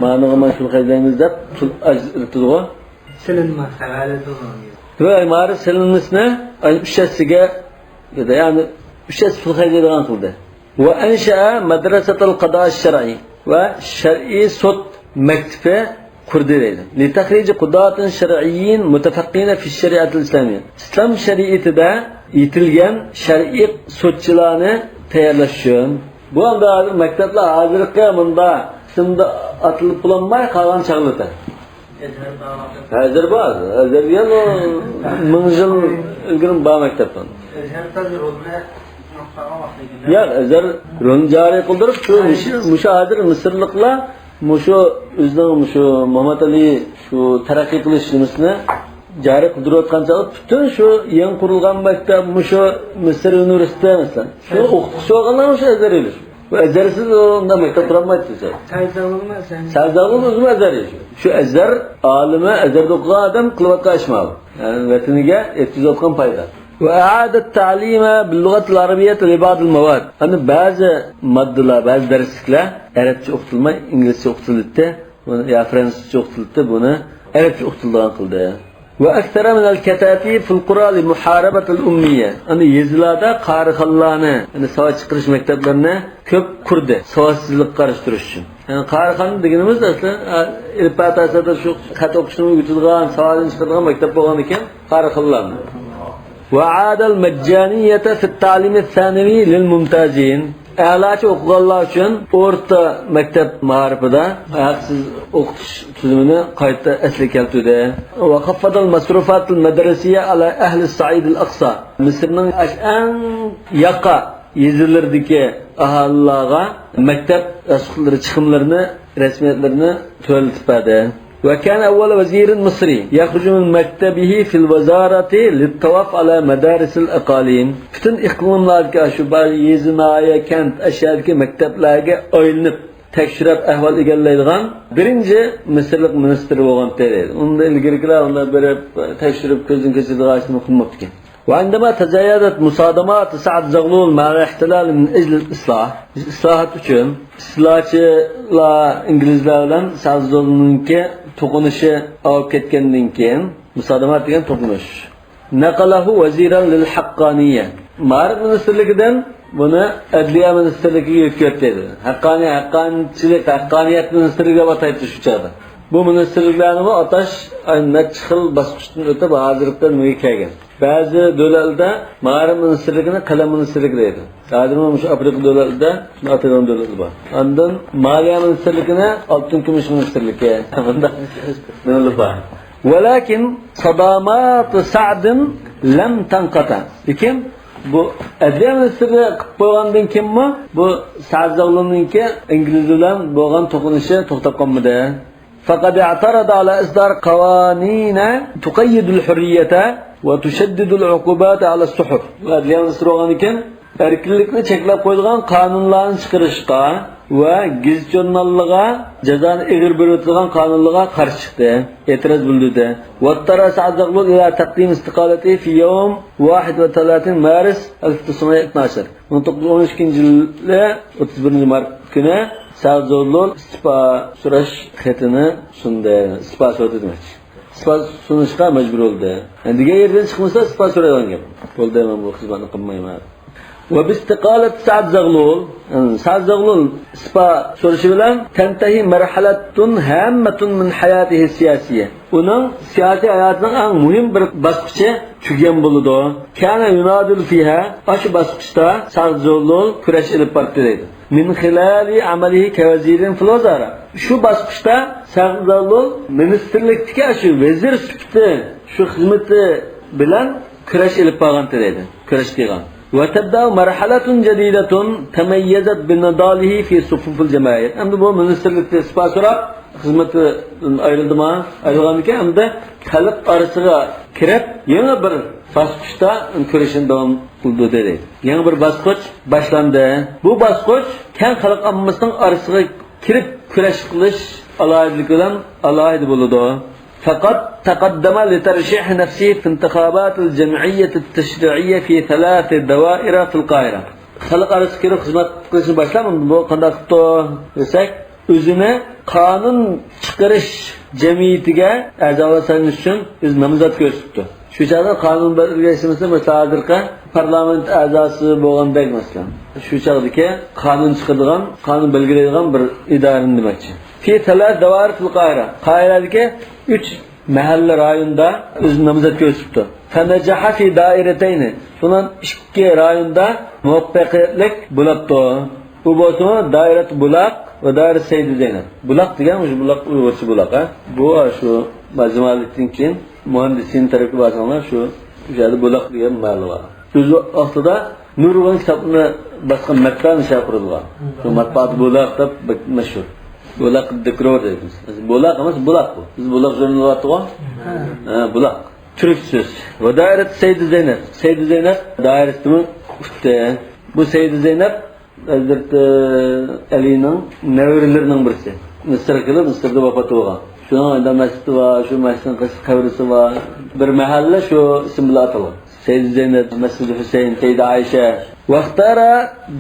مانىغا مانچە پۇل خەجلەيمىز دەپ پۇل ئاجرىتىدىغۇ. سېلىنما. ۋە مائارىپ سېلىنمىسىنى ئۈچ ھەسسىگە، يەنى ئۈچ ھەسسە پۇل خەجلەيدىغان قىلدى. وأنشأ مدرسة القضاء الشرعي، ۋە شەرئىي سوت مەكتىپى قۇردى دەيدۇ. لتخريج قضاة شرعيين متفقهين في الشريعة الإسلامية. ئىسلام شەرىئىتىدە يېتىلگەن شەرئىي سوتچىلارنى تەييارلاش ئۈچۈن. بۇ ئەمدى ھازىر مەكتەپلەر ھازىرقى مۇندا قىسىمدا ئاتىلىپ بولالماي قالغان چاغلىرىدا. ھازىر بار. ھازىر دېگەن ئۇ مىڭ يىل ئىلگىرى بار مەكتەپ. ياق، ئەزھەر رولىنى جارى قىلدۇرۇپ، شۇ مۇشۇ، مۇشۇ ھازىر مىسىرلىقلار مۇشۇ ئۆزىنىڭ مۇشۇ مۇھەممەد ئەلى شۇ تەرەققىي قىلىش نېمىسىنى جارى قىلدۇرۇۋاتقان چاغدا پۈتۈن شۇ يېڭى قۇرۇلغان مەكتەپ، مۇشۇ مىسىر ئۇنىۋېرسىتېتى مەسىلەن. شۇ ئوقۇتقۇچى بولغانلار مۇشۇ ئەزھەر ئىدى. ۋە ئەزھەرسىز ئۇنداق مەكتەپ قۇرالمايتتى ئۆزى. سەزداغلىقمۇ ئەزھەر ئىدى. شۇ ئەزھەر ئالىمى، ئەزھەردە ئوقۇغان ئادەم قىلىۋاتقان ئىش ماۋۇ. يەنى ۋەتىنىگە يەتكۈزۈۋاتقان پايدا. وأعاد التعليم باللغة العربية لبعض المواد. ئەنە بەزى ماددىلار، بەزى دەرسلىكلەر ئەرەبچە ئوقۇتۇلماي، ئىنگلىزچە ئوقۇتۇلىدىتتى. بۇنى يا فرانسۇزچە ئوقۇتۇلىدىتتى، بۇنى ئەرەبچە ئوقۇتۇلىدىغان قىلدى. وأكثر من الكتاتيب في القرى لمحاربة الأمية. ئەنە يېزىلاردا قارىخانىلارنى، يەنى ساۋات چىقىرىش مەكتەپلىرىنى كۆپ قۇردى، ساۋاتسىزلىققا قارشى تۇرۇش ئۈچۈن. يەنى قارىخانا دېگىنىمىز ئەسلى، ئە، ئېلىپبە تاسادا شۇ خەت ئوقۇشنى ئۆگىتىدىغان، ساۋادىنى چىقىرىدىغان مەكتەپ بولغان ئىكەن، قارىخانىلار. وعاد المجانية في التعليم الثانوي للممتازين. ئەلاچە ئوقۇغانلار ئۈچۈن ئورتا مەكتەپ مائارىپىدا ھەقسىز ئوقۇتۇش تۈزۈمىنى قايتا ئەسلىگە كەلتۈردى. وخفض المصروفات المدرسية على أهل الصعيد الأقصى. مىسىرنىڭ ئەڭ ياقا يېزىلىرىدىكى ئاھالىلارغا مەكتەپ راسخوتلىرى، چىقىملىرىنى، رەسمىيەتلىرىنى تۆۋەنلىتىپ بەردى. وكان أول وزير مصري يخرج من مكتبه في الوزارة للطواف على مدارس الأقاليم. پۈتۈن ئىقلىملاردىكى شۇ بار يېزا، ناھىيە، كەنت، ئاشۇ يەردىكى مەكتەپلەرگە ئايلىنىپ، تەكشۈرۈپ ئەھۋال ئىگىلەيدىغان بىرىنچى مىسىرلىق مىنىستىر بولغانتى. ئۇندىن ئىلگىرىكىلەر ئۇنداق بېرىپ تەكشۈرۈپ كۆزدىن كېچۈرىدىغان ئىشنى قىلماپتىكەن. وعندما تزايدت مصادمات سعد زغلول مع الاحتلال من أجل الإصلاح، بىز ئىسلاھات ئۈچۈن، ئىسلاھاتچىلار ئىنگلىزلار بىلەن سەئد زۇلۇلنىڭكى توقۇنۇشى ئاۋۇپ كەتكەندىن كېيىن، مۇسادىمات دېگەن توقۇنۇش، نقله وزيرا للحقانية، مائارىپ مىنىستىرلىكىدىن بۇنى ئەدلىيە مىنىستىرلىكىگە يۆتكەپ دېدى. ھەققانىي، ھەققانىيچىلىك، ھەققانىيەت مىنىستىرلىكى دەپ ئاتايتتى شۇ چاغدا. بۇ مىنىستىرلىكلەرنىمۇ ئاتاش، ئاي، نەچچە خىل باسقۇچتىن ئۆتۈپ ھازىرقى نېمىگە كەلگەن. بەزى دۆلەتلەردە مائارىپ مىنىستىرلىكىنى قەلەم مىنىستىرلىكى دەيدۇ. ھازىرمۇ مۇشۇ ئافرىقا دۆلەتلىرىدە شۇنداق ئاتايدىغان دۆلەتلەر بار. ئاندىن مالىيە مىنىستىرلىكىنى ئالتۇن كۈمۈش مىنىستىرلىكى. بۇنداق دۆلەتلەر بار. ولكن صدمات سعد لم تنقطع. لېكىن بۇ ئەدلىيە مىنىستىرى قىلىپ قويغاندىن كېيىنمۇ بۇ سەئد زاغلۇلنىڭكى ئىنگلىز بىلەن بولغان توقۇنۇشى توختاپ قالمىدى. فقد اعترض على إصدار قوانين تقيد الحرية وتشدد العقوبات على الصحف. ئەدلىيە مىنىستىرى بولغاندىن كېيىن ئەركىنلىكنى چەكلەپ قويىدىغان قانۇنلارنى چىقىرىشقا ۋە گېزىت-ژۇرناللارغا جازانى ئېغىر بېرىۋېتىدىغان قانۇنلارغا قارشى چىقتى، ئېتىراز بىلدۈردى. واضطر سعد زغلول إلى تقديم استقالته في يوم واحد وثلاثين مارس ألف وتسعمية اثناشر. مىڭ توققۇز يۈز ئون ئىككىنچى يىلى ئوتتۇز بىرىنچى مارت كۈنى سەئد زۇلۇل ئىستېپا سوراش خېتىنى سۇندى. ئىستېپا سورىدى دېمەكچى. ئىستېپا سۇنۇشقا مەجبۇر بولدى. يەنى دېگەن يېرىدىن چىقمىسا، ئىستېپا سورايدىغان گەپ. بولدى، مەن بۇ خىزمەتنى قىلمايمەن. وباستقالة سعد زغلول، يەنى سەئد زۇلۇل ئىستېپا سورىشى بىلەن تنتهي مرحلة هامة من حياته السياسية. ئۇنىڭ سىياسىي ھاياتىنىڭ ئەڭ مۇھىم بىر باسقۇچى تۈگىگەن بولىدۇ. كان يناضل فيها، ئاشۇ باسقۇچتا سەئد زۇلۇل كۈرەش ئېلىپ باراتتى دەيدۇ. من خلال عمله كوزير في الوزارة. شۇ باسقۇچتا سەئد زۇلۇل مىنىستىرلىكتىكى ئاشۇ ۋەزىر سۈپىتى، شۇ خىزمىتى بىلەن كۈرەش ئېلىپ بارغانتى دەيدۇ. كۈرەش قىلغان. وتبدأ مرحلة جديدة تميزت بنضاله في صفوف الجماهير. ئەمدى بۇ مىنىستىرلىكتە ئىستېپا سوراپ، خىزمىتىدىن ئايرىلدىما؟ ئايرىلغاندىن كېيىن ئەمدى خەلق ئارىسىغا كىرىپ، يېڭى بىر باسقۇچتا كۈرىشىنى داۋام قىلدۇردى دەيدۇ. يېڭى بىر باسقۇچ باشلاندى. بۇ باسقۇچ كەڭ خەلق ئاممىسىنىڭ ئارىسىغا كىرىپ كۈرەش قىلىش ئالاھىدىلىكى بىلەن ئالاھىدە بولىدۇ. فقد تقدم لترشيح نفسه في انتخابات الجمعية التشريعية في ثلاث دوائر في القاهرة. خەلق ئارىسىغا كىرىپ خىزمەت قىلىشنى باشلاپ، بۇ قانداق قىپتۇ دېسەك، ئۆزىنى قانۇن چىقىرىش جەمئىيىتىگە ئەزا سايلىنىش ئۈچۈن ئۆزى نامزات كۆرسىتىپتۇ. شۇ چاغدا قانۇن بەلگىلىگەن ئىسمى، مەسىلەن، ھازىرقى پارلامېنت ئەزاسى بولغاندەك، مەسىلەن، شۇ چاغدىكى قانۇن چىقىدىغان، قانۇن بەلگىلەيدىغان بىر ئىدارىنى دېمەكچى. في ثلاث دوائر في القاهرة. قاھىرەدىكى ئۈچ مەھەللە رايوندا ئۆزىنى نامزات كۆرسىتىپتۇ. فنجح في دائرتين. شۇنىڭ ئىككى رايوندا مۇۋەپپەقىيەتلىك بولاپتۇ. بۇ بولسىمۇ دائىرەت بۇلاق ۋە دائىرەت سەيدى زەينەپ. بۇلاق دېگەن مۇشۇ بۇلاق، ئۇيغۇرچە بۇلاق، ھە؟ بۇ، شۇ، جامالىدىن كېيىن مۇھەندىسىن تەرەپكە بارساڭلار، شۇ، شۇ يەردە بۇلاق دېگەن مەھەللە بار. ئۆز ۋاقتىدا نۇرغۇن كىتابنى باسقان مەتبەئە نىشان قۇرۇلغان. شۇ مەتبەئەت بۇلاق دەپ بەك مەشھۇر. بۇلاق دىكرور دەيمىز. بۇلاق ئەمەس، بۇلاق بۇ. بىز بۇلاق ژۇرنىلى بارتىغۇ. ھە، بۇلاق. تۈرك سۆز. ۋە دائىرەت سەيدە زەينەپ. سەيدە زەينەپ دائىرىسىمۇ ئۇتتى. بۇ سەيدە زەينەپ ھەزرىتى ئەلىنىڭ نەۋرىلىرىنىڭ بىرسى. مىسىرغا كېلىپ، مىسىردا ۋاپات بولغان. شۇنىڭ ئۆيىدە مەسچىتى بار، شۇ مەسچىتنىڭ قېشىدا قەبرىسى بار. بىر مەھەللە شۇ ئىسىم بىلەن ئاتالغان. سەيدە زەينەپ، مەسچىدى ھۈسەيىن، سەيدە ئائىشە. ۋەختارا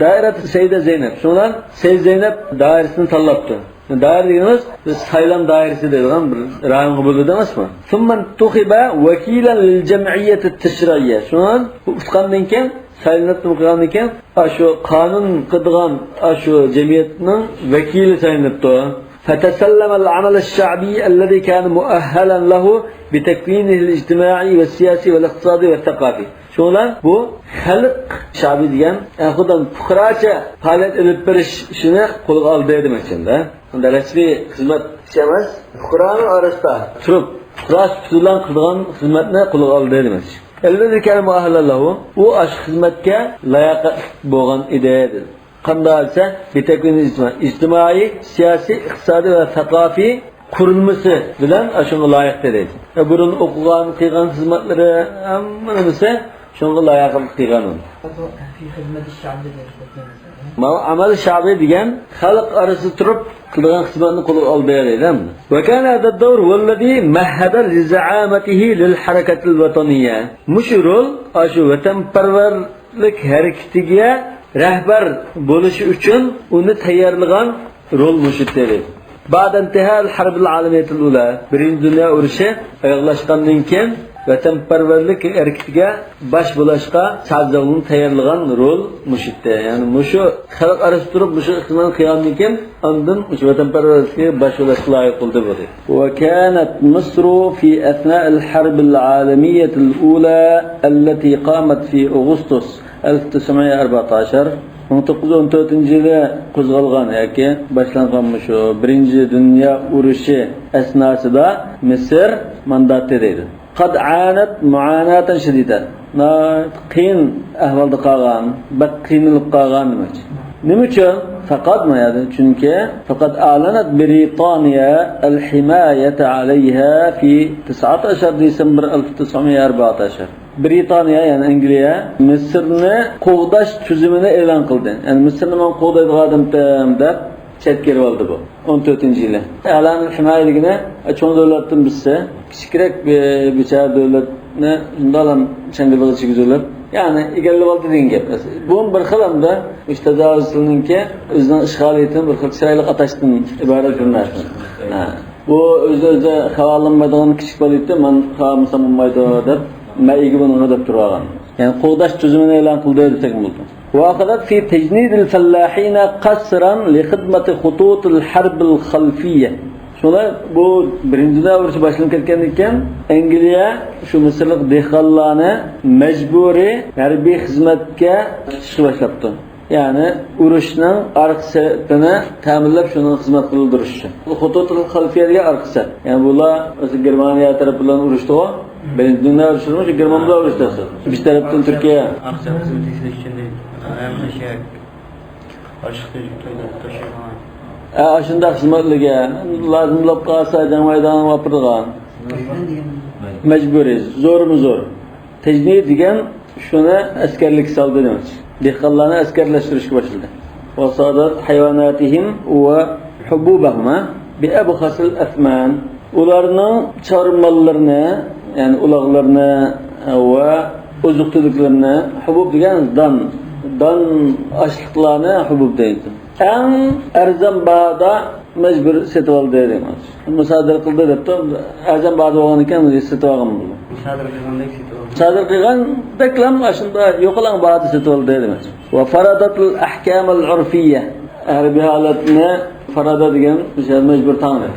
دائىرەت سەيدە زەينەپ. شۇنىڭ بىلەن سەيدە زەينەپ دائىرىسىنى تاللاپتۇ. دائىرە دېگىنىمىز، بىز سايلام دائىرىسى دەيدىغان بىر رايونغا بۆلىدۇ ئەمەسمۇ؟ ثم انتخب وكيلا للجمعية التشريعية. شۇنىڭ بىلەن بۇ ئۇتقاندىن كېيىن سايلىنىپتۇ قىلغاندىكىن، ئاشۇ قانۇن قىلىدىغان ئاشۇ جەمئىيەتنىڭ ۋەكىلى سايلىنىپتۇ. فتسلم العمل الشعبي الذي كان مؤهلا له بتكوينه الاجتماعي والسياسي والاقتصادي والثقافي. شۇڭا بۇ خەلق شەئبى دېگەن، ئە، خۇددى پۇقراچە پائالىيەت ئېلىپ بېرىش ئىشىنى قولغا ئالدى دېمەكچىمدە. ئەمدى رەسمىي خىزمەت ئەمەس، پۇقرانىڭ ئارىسىدا تۇرۇپ، پۇقرا سۈپىتى بىلەن قىلىدىغان خىزمەتنى قولغا ئالدى دېمەكچى. الذي كان مؤهلا له، ئۇ ئاشۇ خىزمەتكە لاياقەتلىك بولغان ئىدى، دېدى. قانداق دېسە، بتكوين الاجتماع، ئىجتىمائىي، سىياسىي، ئىقتىسادىي ۋە ساقافىي قۇرۇلمىسى بىلەن ئاشۇنىڭغا لايىق دېدى. بۇرۇن ئوقۇغان، قىلغان خىزمەتلىرى، ھەممە نېمىسى شۇنىڭغا لايىقلىق قىلغان ئۇنى. في خدمة الشعب دېگەن. ماۋۇ ئەمەل شەئبى دېگەن خەلق ئارىسىدا تۇرۇپ قىلىدىغان خىزمەتنى قولغا ئالدى دەيدۇ. وكان هذا الدور هو الذي مهد لزعامته للحركة الوطنية. مۇشۇ رول ئاشۇ ۋەتەنپەرۋەرلىك ھەرىكىتىگە رەھبەر بولۇشى ئۈچۈن ئۇنى تەييارلىغان رول مۇشۇ ئىدى. بعد انتهاء الحرب العالمية الأولى، بىرىنچى دۇنيا ئۇرۇشى ئاياغلاشقاندىن كېيىن، ۋەتەنپەرۋەرلىك ھەرىكىتىگە باش بولاشقا سەئد زاغلۇلنى تەييارلىغان رول مۇشۇ ئىدى. يەنى مۇشۇ خەلق ئارىسىدا تۇرۇپ مۇشۇ خىزمەتنى قىلغاندىن كېيىن، ئاندىن مۇشۇ ۋەتەنپەرۋەرلىككە باش بولاشقا لايىق بولدى بۇ. وكانت مصر في أثناء الحرب العالمية الأولى التي قامت في أغسطس ألف تسعمية أربعتاشر، مىڭ توققۇز يۈز ئون تۆتىنچى يىلى قوزغالغان ياكى باشلانغان مۇشۇ بىرىنچى دۇنيا ئۇرۇشى ئەسناسىدا مىسىر مانداتى دەيدۇ. قد عانت معاناة شديدة. ناھايىتى قىيىن ئەھۋالدا قالغان، بەك قىينىلىپ قالغان دېمەكچى. نېمە ئۈچۈن؟ فقط ما يەردە، چۈنكى فقط أعلنت بريطانيا الحماية عليها في تسعتاشر دېسەمبر ألف تسعمية أربعتاشر. برىتانىيە، يەنى ئەنگلىيە، مىسىرنى قوغداش تۈزۈمىنى ئېلان قىلدى. يەنى مىسىرنى مەن قوغدايدىغان ئادەم دەپ چەتكە ئېلىۋالدى بۇ. ئون تۆتىنچى يىلى. ئەلانىل ھىمايە دېگىنى، چوڭ دۆلەتتىن بىرسى، كىچىكرەك بىر بىچارە دۆلەتنى شۇنداقلا چاڭگىلىغا چىگىزىۋېلىپ، يەنى ئىگىلىۋالدى دېگەن گەپ. بۇ بىر خىل ئەمدى مۇشۇ تاجاۋۇزچىلىكنىڭكى ئۆزىنىڭ ئىشغالىيىتىنى بىر خىل چىرايلىق ئاتاشتىن ئىبارەت بىر نەرسە. ھە. بۇ ئۆزى ئۆزى خەۋەر ئالالمايدىغان كىچىك بالا ئىدى، مەن خەۋەر ئالمىسام بولمايدۇ دەپ، مەن ئىگە بولىمەن دەپ تۇرۇۋالغان. يەنى قوغداش تۈزۈمىنى ئېلان قىلدى دېسەك بولىدۇ. وأخذت في تجنيد الفلاحين قسرا لخدمة خطوط الحرب الخلفية. شۇڭا بۇ بىرىنچى دۇنيا ئۇرۇشى باشلىنىپ كەتكەندىن كېيىن، ئەنگلىيە شۇ مىسىرلىق دېھقانلارنى مەجبۇرىي ھەربىي خىزمەتكە تۇتۇشقا باشلاپتۇ. يەنى ئۇرۇشنىڭ ئارقا سېپىنى تەمىنلەپ، شۇنىڭغا خىزمەت قىلدۇرۇش ئۈچۈن. خۇتۇتۇل خەلفىيە دېگەن ئارقا سەپ. يەنى بۇلار ئۆزى گېرمانىيە تەرەپ بىلەن ئۇرۇشتىغۇ. بىرىنچى دۇنيا ئۇرۇشىدا شۇ گېرمان بىلەن ئۇرۇشتى. بىر تەرەپتىن تۈركىيە. ئارقا سەپنى تەكشۈرۈش ئۈچۈن دەيدۇ. ئاشۇنداق خىزمەتلىرىگە لازىم بولۇپ قالسا جەڭ مەيدانىغا ئاپىرىدىغان. مەجبۇرىي، زورمۇ زور. تەجنىد دېگەن شۇنى ئەسكەرلىككە سالدى دېمەكچى. دېھقانلارنى ئەسكەرلەشتۈرۈشكە باشلىدى. وصادت حيواناتهم وحبوبهم بأبخس الأثمان. ئۇلارنىڭ چارۋا ماللىرىنى، يەنى ئۇلاغلىرىنى ۋە ئوزۇق-تۈلۈكلىرىنى، ھۇبۇب دېگەن دان، دان ئاشلىقلارنى ھۇبۇب دەيدۇ. ئەڭ ئەرزان باھادا مەجبۇر سېتىۋالدى دەيمەن. مۇسادىرە قىلدى دەپتۇ. ئەرزان باھادا بولغاندىكىن سېتىۋالغان بولدى. مۇسادىرە قىلغاندەك سېتىۋالدى. مۇسادىرە قىلغاندەكلا ئاشۇنداق يوقىلاڭ باھادا سېتىۋالدى دەيمەن. وفرضت الأحكام العرفية. ھەربىي ھالەتنى فەرەدە دېگەن مەجبۇر تاڭدى.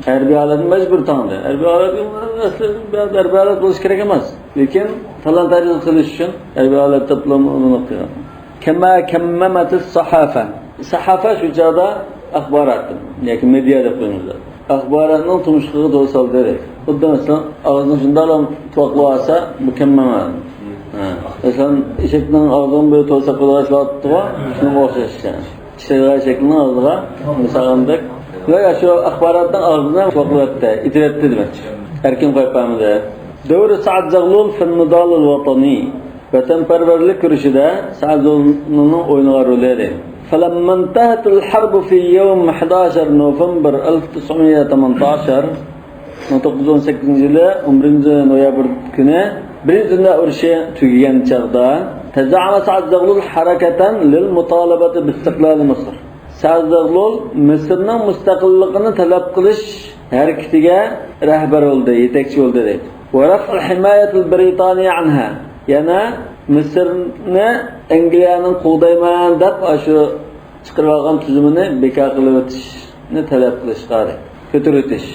ھەربىي ھالەتنى مەجبۇر تاڭدى. ھەربىي ھالەت، ھەربىي ھالەت بولۇشى كېرەك ئەمەس. لېكىن تالان-تاجاۋۇز قىلىش ئۈچۈن ھەربىي ھالەتتە پۇلان ئۇلىنىپ قىلغان. كما كممت الصحافة. سەھافە شۇ چاغدا ئاخبارات ياكى مېدىيا دەپ قويىمىز. ئاخباراتنىڭ تۇمشۇقىغا دورا سالدى دەيدۇ. خۇددى مەسىلەن، ئاغزىنى شۇنداقلا تۇۋاقلاپ ئالسا، بۇ كەممەمە. ھە. مەسىلەن، ئېشەكنىڭ ئاغزىنى بىر تورساق قىلىۋالسا، شۇنىڭغا ئوخشاش. ئىشلەيدىغان ئېشەكنىڭ ئاغزىغا سالغاندەك. ۋە شۇ ئاخباراتنىڭ ئاغزىنى تۇۋاقلاۋەتتى، ئېتىۋەتتى دېمەكچى. ئەركىن قويۇپ بەرمىدى. دور سەئد زاغلۇل في النضال الوطني. ۋەتەنپەرۋەرلىك كۈرىشىدە سەئد زاغلۇلنىڭ ئوينىغان رولى. فلما انتهت الحرب في يوم حداشر نوفمبر ألف تسعمية تمنتاشر، مىڭ توققۇز يۈز ئون سەككىزىنچى يىلى ئون بىرىنچى نويابىر كۈنى بىرىنچى دۇنيا ئۇرۇشى تۈگىگەن چاغدا، تزعم سەئد زاغلۇل حركة للمطالبة باستقلال مصر. سەئد زاغلۇل مىسىرنىڭ مۇستەقىللىقىنى تەلەپ قىلىش ھەرىكىتىگە رەھبەر بولدى، يېتەكچى بولدى دەيدۇ. ورفع الحماية البريطانية عنها. يەنە مىسىرنى ئەنگلىيەنىڭ قوغدايمەن دەپ، ئاشۇ چىقىرىۋالغان تۈزۈمىنى بىكار قىلىۋېتىشنى تەلەپ قىلىشقا، كۆتۈرۈۋېتىش.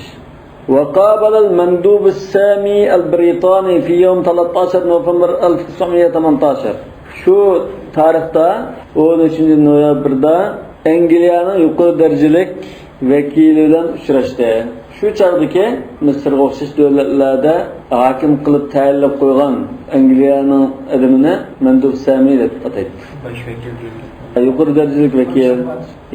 وقابل المندوب السامي البريطاني في يوم تلتاشر نوفمبر ألف وتسعمية وتمنتاشر. شۇ تارىختا، ئون ئۈچىنچى نويابىردا، ئەنگلىيەنىڭ يۇقىرى دەرىجىلىك ۋەكىلى بىلەن ئۇچراشتى. شۇ چاغدىكى مىسىرغا ئوخشاش دۆلەتلەردە ھاكىم قىلىپ تەيىنلەپ قويغان ئەنگلىيەنىڭ ئادىمىنى مەندۇب سەمى دەپ ئاتايتتى. باش ۋەكىل دېيىلگەن. يۇقىرى دەرىجىلىك ۋەكىل.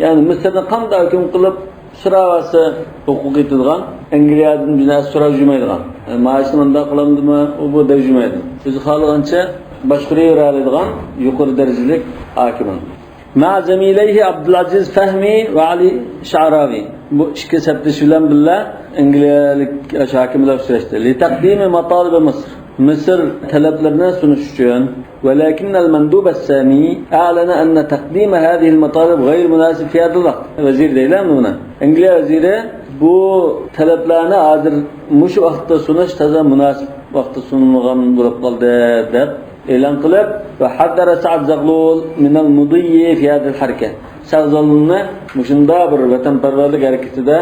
يەنى مىسىرنى قانداق ھۆكۈم قىلىپ سوراۋاتسا ھوقۇقى يېتىدىغان، ئەنگلىيەدىن بىر نەرسە سوراپ يۈرمەيدىغان. مائاشنى مۇنداق قىلامدىمۇ، ئۇ بۇ دەپ يۈرمەيدۇ. ئۆزى خالىغانچە باشقۇرۇۋېرەلەيدىغان يۇقىرى دەرىجىلىك ھاكىم. مع زميليه عبد العزيز فهمي وعلي شعراوي. بۇ ئىككى سەپدىشى بىلەن بىللە ئەنگلىيەلىك ھاكىم بىلەن ئۇچراشتى. لتقديم مطالب مصر. مىسىر تەلەپلىرىنى سۇنۇش ئۈچۈن. ولكن المندوب السامي أعلن أن تقديم هذه المطالب غير مناسب في هذا الوقت. ۋەزىر دەيلەمدۇ بۇنى؟ ئەنگلىيە ۋەزىرى بۇ تەلەپلەرنى ھازىر مۇشۇ ۋاقىتتا سۇنۇش تازا مۇناسىپ ۋاقىتتا سۇنۇلمىغان بولۇپ قالدى دەپ ئېلان قىلىپ، وحذر سعد زغلول من المضي في هذه الحركة. سەغزالۇننى مۇشۇنداق بىر ۋەتەنپەرۋەرلىك ھەرىكىتىدە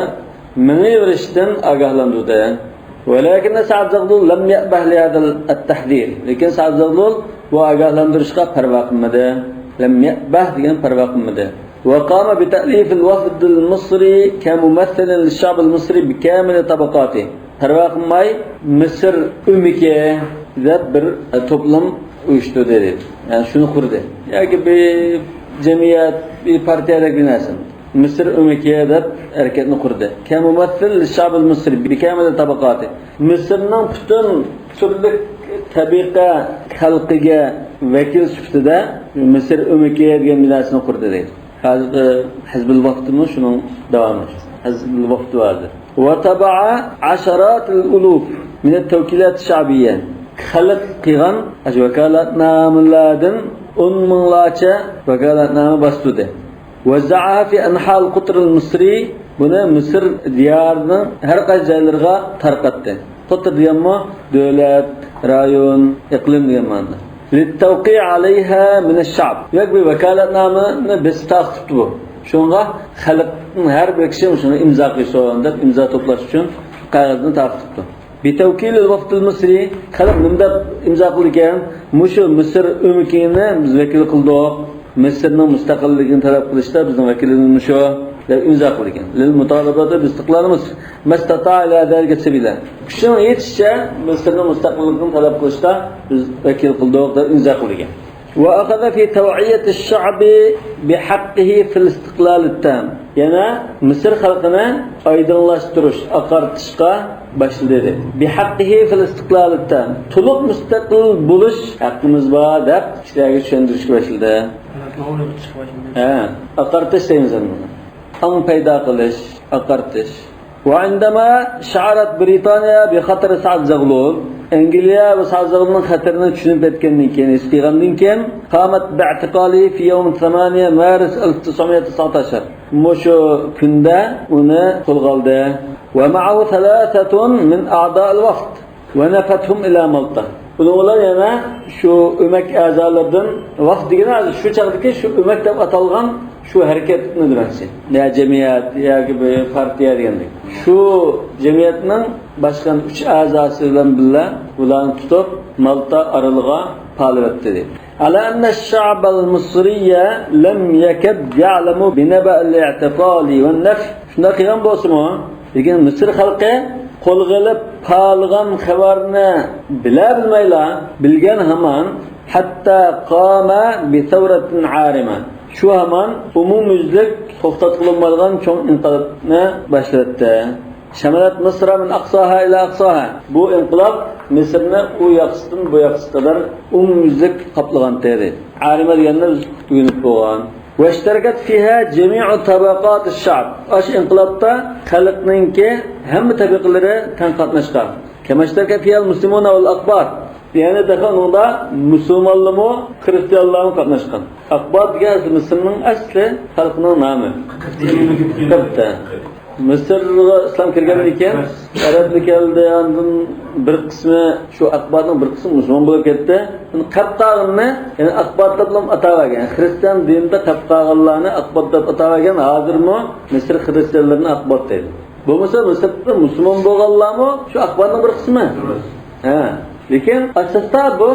مېڭىۋېرىشتىن ئاگاھلاندۇردى. ولكن سعد زغلول لم يأبه لهذا التحذير. لېكىن سعد زغلول بۇ ئاگاھلاندۇرۇشقا پەرۋا قىلمىدى. لم يأبه دېگەن پەرۋا قىلمىدى. وقام بتأليف الوفد المصري كممثل للشعب المصري بكامل طبقاته. پەرۋا قىلماي، مىسىر ئۆمىكى دەپ بىر توپلام ئۇيۇشتۇردى دەيدۇ. يەنى شۇنى قۇردى. ياكى بىر جەمئىيەت، بىر پارتىيەدەك بىر نەرسە. مىسىر ئۆمىكى دەپ ھەرىكەتنى قۇردى. كممثل للشعب المصري بكامل طبقاته. مىسىرنىڭ پۈتۈن تۈرلۈك تەبىقە خەلقىگە ۋەكىل سۈپىتىدە مىسىر ئۆمىكى دېگەن بىر نەرسىنى قۇردى دەيدۇ. ھازىرقى ھىزبۇل ۋەفدمۇ شۇنىڭ داۋامى. ھىزبۇل ۋەفد ۋاردى. وطبع عشرات الألوف من التوكيلات الشعبية. خەلق قىلغان ئاشۇ ۋاكالەتنامىلەردىن ئون مىڭلارچە ۋاكالەتنامە باستۇردى. وزعها في أنحاء القطر المصري. بۇنى مىسىر دىيارىنىڭ ھەر قايسى جايلىرىغا تارقاتتى. قۇتر دېگەنمۇ دۆلەت، رايون، ئىقلىم دېگەن مەنىدە. للتوقيع عليها من الشعب. دېمەك، بۇ ۋاكالەتنامىنى بېسىپ تارقىتىپتۇ بۇ. شۇنىڭغا خەلقنىڭ ھەر بىر كىشى شۇنى ئىمزا قىلسۇن دەپ ئىمزا توپلاش ئۈچۈن قەغەزنى تارقىتىپتۇ. بتوكيل الوفد المصري. خەلق مۇنداق ئىمزا قىلىدىكەن، مۇشۇ مىسىر ئۆمىكىنى بىز ۋەكىل قىلدۇق. مىسىرنىڭ مۇستەقىللىكىنى تەلەپ قىلىشتا بىزنىڭ ۋەكىلىمىز مۇشۇ دەپ ئىمزا قىلىدىكەن. للمطالبة باستقلال مصر ما استطاع إلى ذلك سبيلا. كۈچىنىڭ يېتىشىچە مىسىرنىڭ مۇستەقىللىقىنى تەلەپ قىلىشتا بىز ۋەكىل قىلدۇق دەپ ئىمزا قىلىدىكەن. وأخذ في توعية الشعب بحقه في الاستقلال التام. يەنە مىسىر خەلقىنى ئايدىڭلاشتۇرۇش، ئاقارتىشقا باشلىدى. بحقه في الاستقلال التام. تولۇق مۇستەقىل بولۇش ھەققىمىز بار دەپ كىشىلەرگە چۈشەندۈرۈشكە باشلىدى. ھە، ئاقارتىش دەيمىز ئەمدى بۇنى. ئاڭ پەيدا قىلىش، ئاقارتىش. وعندما شعرت بريطانيا بخطر سعد زغلول. ئەنگلىيە بۇ سەئد زەغلۇلنىڭ خەتىرىنى چۈشىنىپ يەتكەندىن كېيىن، ھېس قىلغاندىن كېيىن، قامت باعتقاله في يوم ثمانية مارس ألف وتسعمية وتسعتاشر. مۇشۇ كۈندە ئۇنى قولغا ئالدى. ومعه ثلاثة من أعضاء الوفد ونفتهم إلى مالطا. بۇنىڭ بىلەن يەنە شۇ ئۆمەك ئەزالىرىدىن، ۋەفد دېگىنى ھازىر شۇ چاغدىكى شۇ ئۆمەك دەپ ئاتالغان شۇ ھەرىكەتنى دېمەكچى. يا جەمئىيەت ياكى بىر پارتىيە دېگەندەك. شۇ جەمئىيەتنىڭ باشقا ئۈچ ئەزاسى بىلەن بىللە بۇلارنى تۇتۇپ، مالتا ئارىلىغا پالىۋەتتى دەيدۇ. على أن الشعب المصري لم يكد يعلم بنبأ الاعتقال والنفي. شۇنداق قىلغان بولسىمۇ، لېكىن مىسىر خەلقى قولغا ئېلىپ پالىغان خەۋەرنى بىلە بىلمەيلا، بىلگەن ھامان، حتى قام بثورة عارمة. شۇ ھامان ئومۇميۈزلۈك توختاتقىلى بولمايدىغان چوڭ ئىنقىلابنى باشلىۋەتتى. شملت مصر من أقصاها إلى أقصاها. بۇ ئىنقىلاب مىسىرنى ئۇ ياقىسىدىن بۇ ياقىسىغا قەدەر ئومۇميۈزلۈك قاپلىغانتى. ئارمە دېگەندە بىز ئۆگىنىپ بولغان. واشتركت فيها جميع طبقات الشعب. ئاشۇ ئىنقىلابتا خەلقنىڭكى ھەممە تەبىقىلىرى تەڭ قاتناشقان. كما اشترك فيها المسلمون والأقباط. يەنى تېخى ئۇنىڭدا مۇسۇلمانلارمۇ، خرىستىيانلارمۇ قاتناشقان. ئاقباط دېگەن ئەسلى مىسىرنىڭ ئەسلى خەلقىنىڭ نامى. قىبتە. مىسىرغا ئىسلام كىرگەندىن كېيىن ئەرەبلەر كەلدى، ئاندىن بىر قىسمى، شۇ ئەقباتنىڭ بىر قىسمى مۇسۇلمان بولۇپ كەتتى. قېپقالغىنىنى يەنى ئەقباتلار دەپ ئاتاۋەرگەن. خىرىستىيان دىنىدا قېپقالغانلارنى ئەقبات دەپ ئاتاۋەرگەن. ھازىرمۇ مىسىر خىرىستىيانلىرىنى ئەقبات دەيدۇ. بولمىسا مىسىردا مۇسۇلمان بولغانلارمۇ شۇ ئەقباتنىڭ بىر قىسمى. ھە. لېكىن ئاساستا بۇ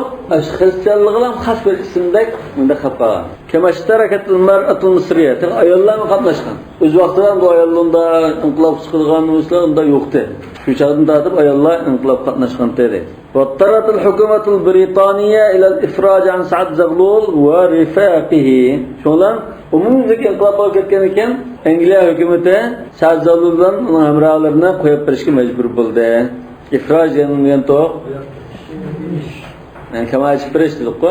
خىرىستىيانلىقىغا خاس بىر ئىسىمدەك مۇنداق قېلىپ قالغان. كما اشتركت المرأة المصرية، تېخى ئاياللارمۇ قاتناشقان. ئۆز ۋاقتىدا بۇ ئاياللاردا ئىنقىلاب چىقىرغان ئۇنداق يوقتى. شۇ چاغدىن تارتىپ ئاياللار ئىنقىلاب قاتناشقان دېدى. واضطرت الحكومة البريطانية إلى الإفراج عن سعد زغلول ورفاقه. شۇڭلار ئومۇميۈزلۈك ئىنقىلاب بولۇپ كەتكەندىن كېيىن ئەنگلىيە ھۆكۈمىتى سەئد زەغلۇل بىلەن ئۇنىڭ ھەمراھلىرىنى قويۇپ بېرىشكە مەجبۇر بولدى. ئىفراج دېگەن، دېگەن توق. يەنى كما ئېچىپ بېرىش دېدۇققۇ.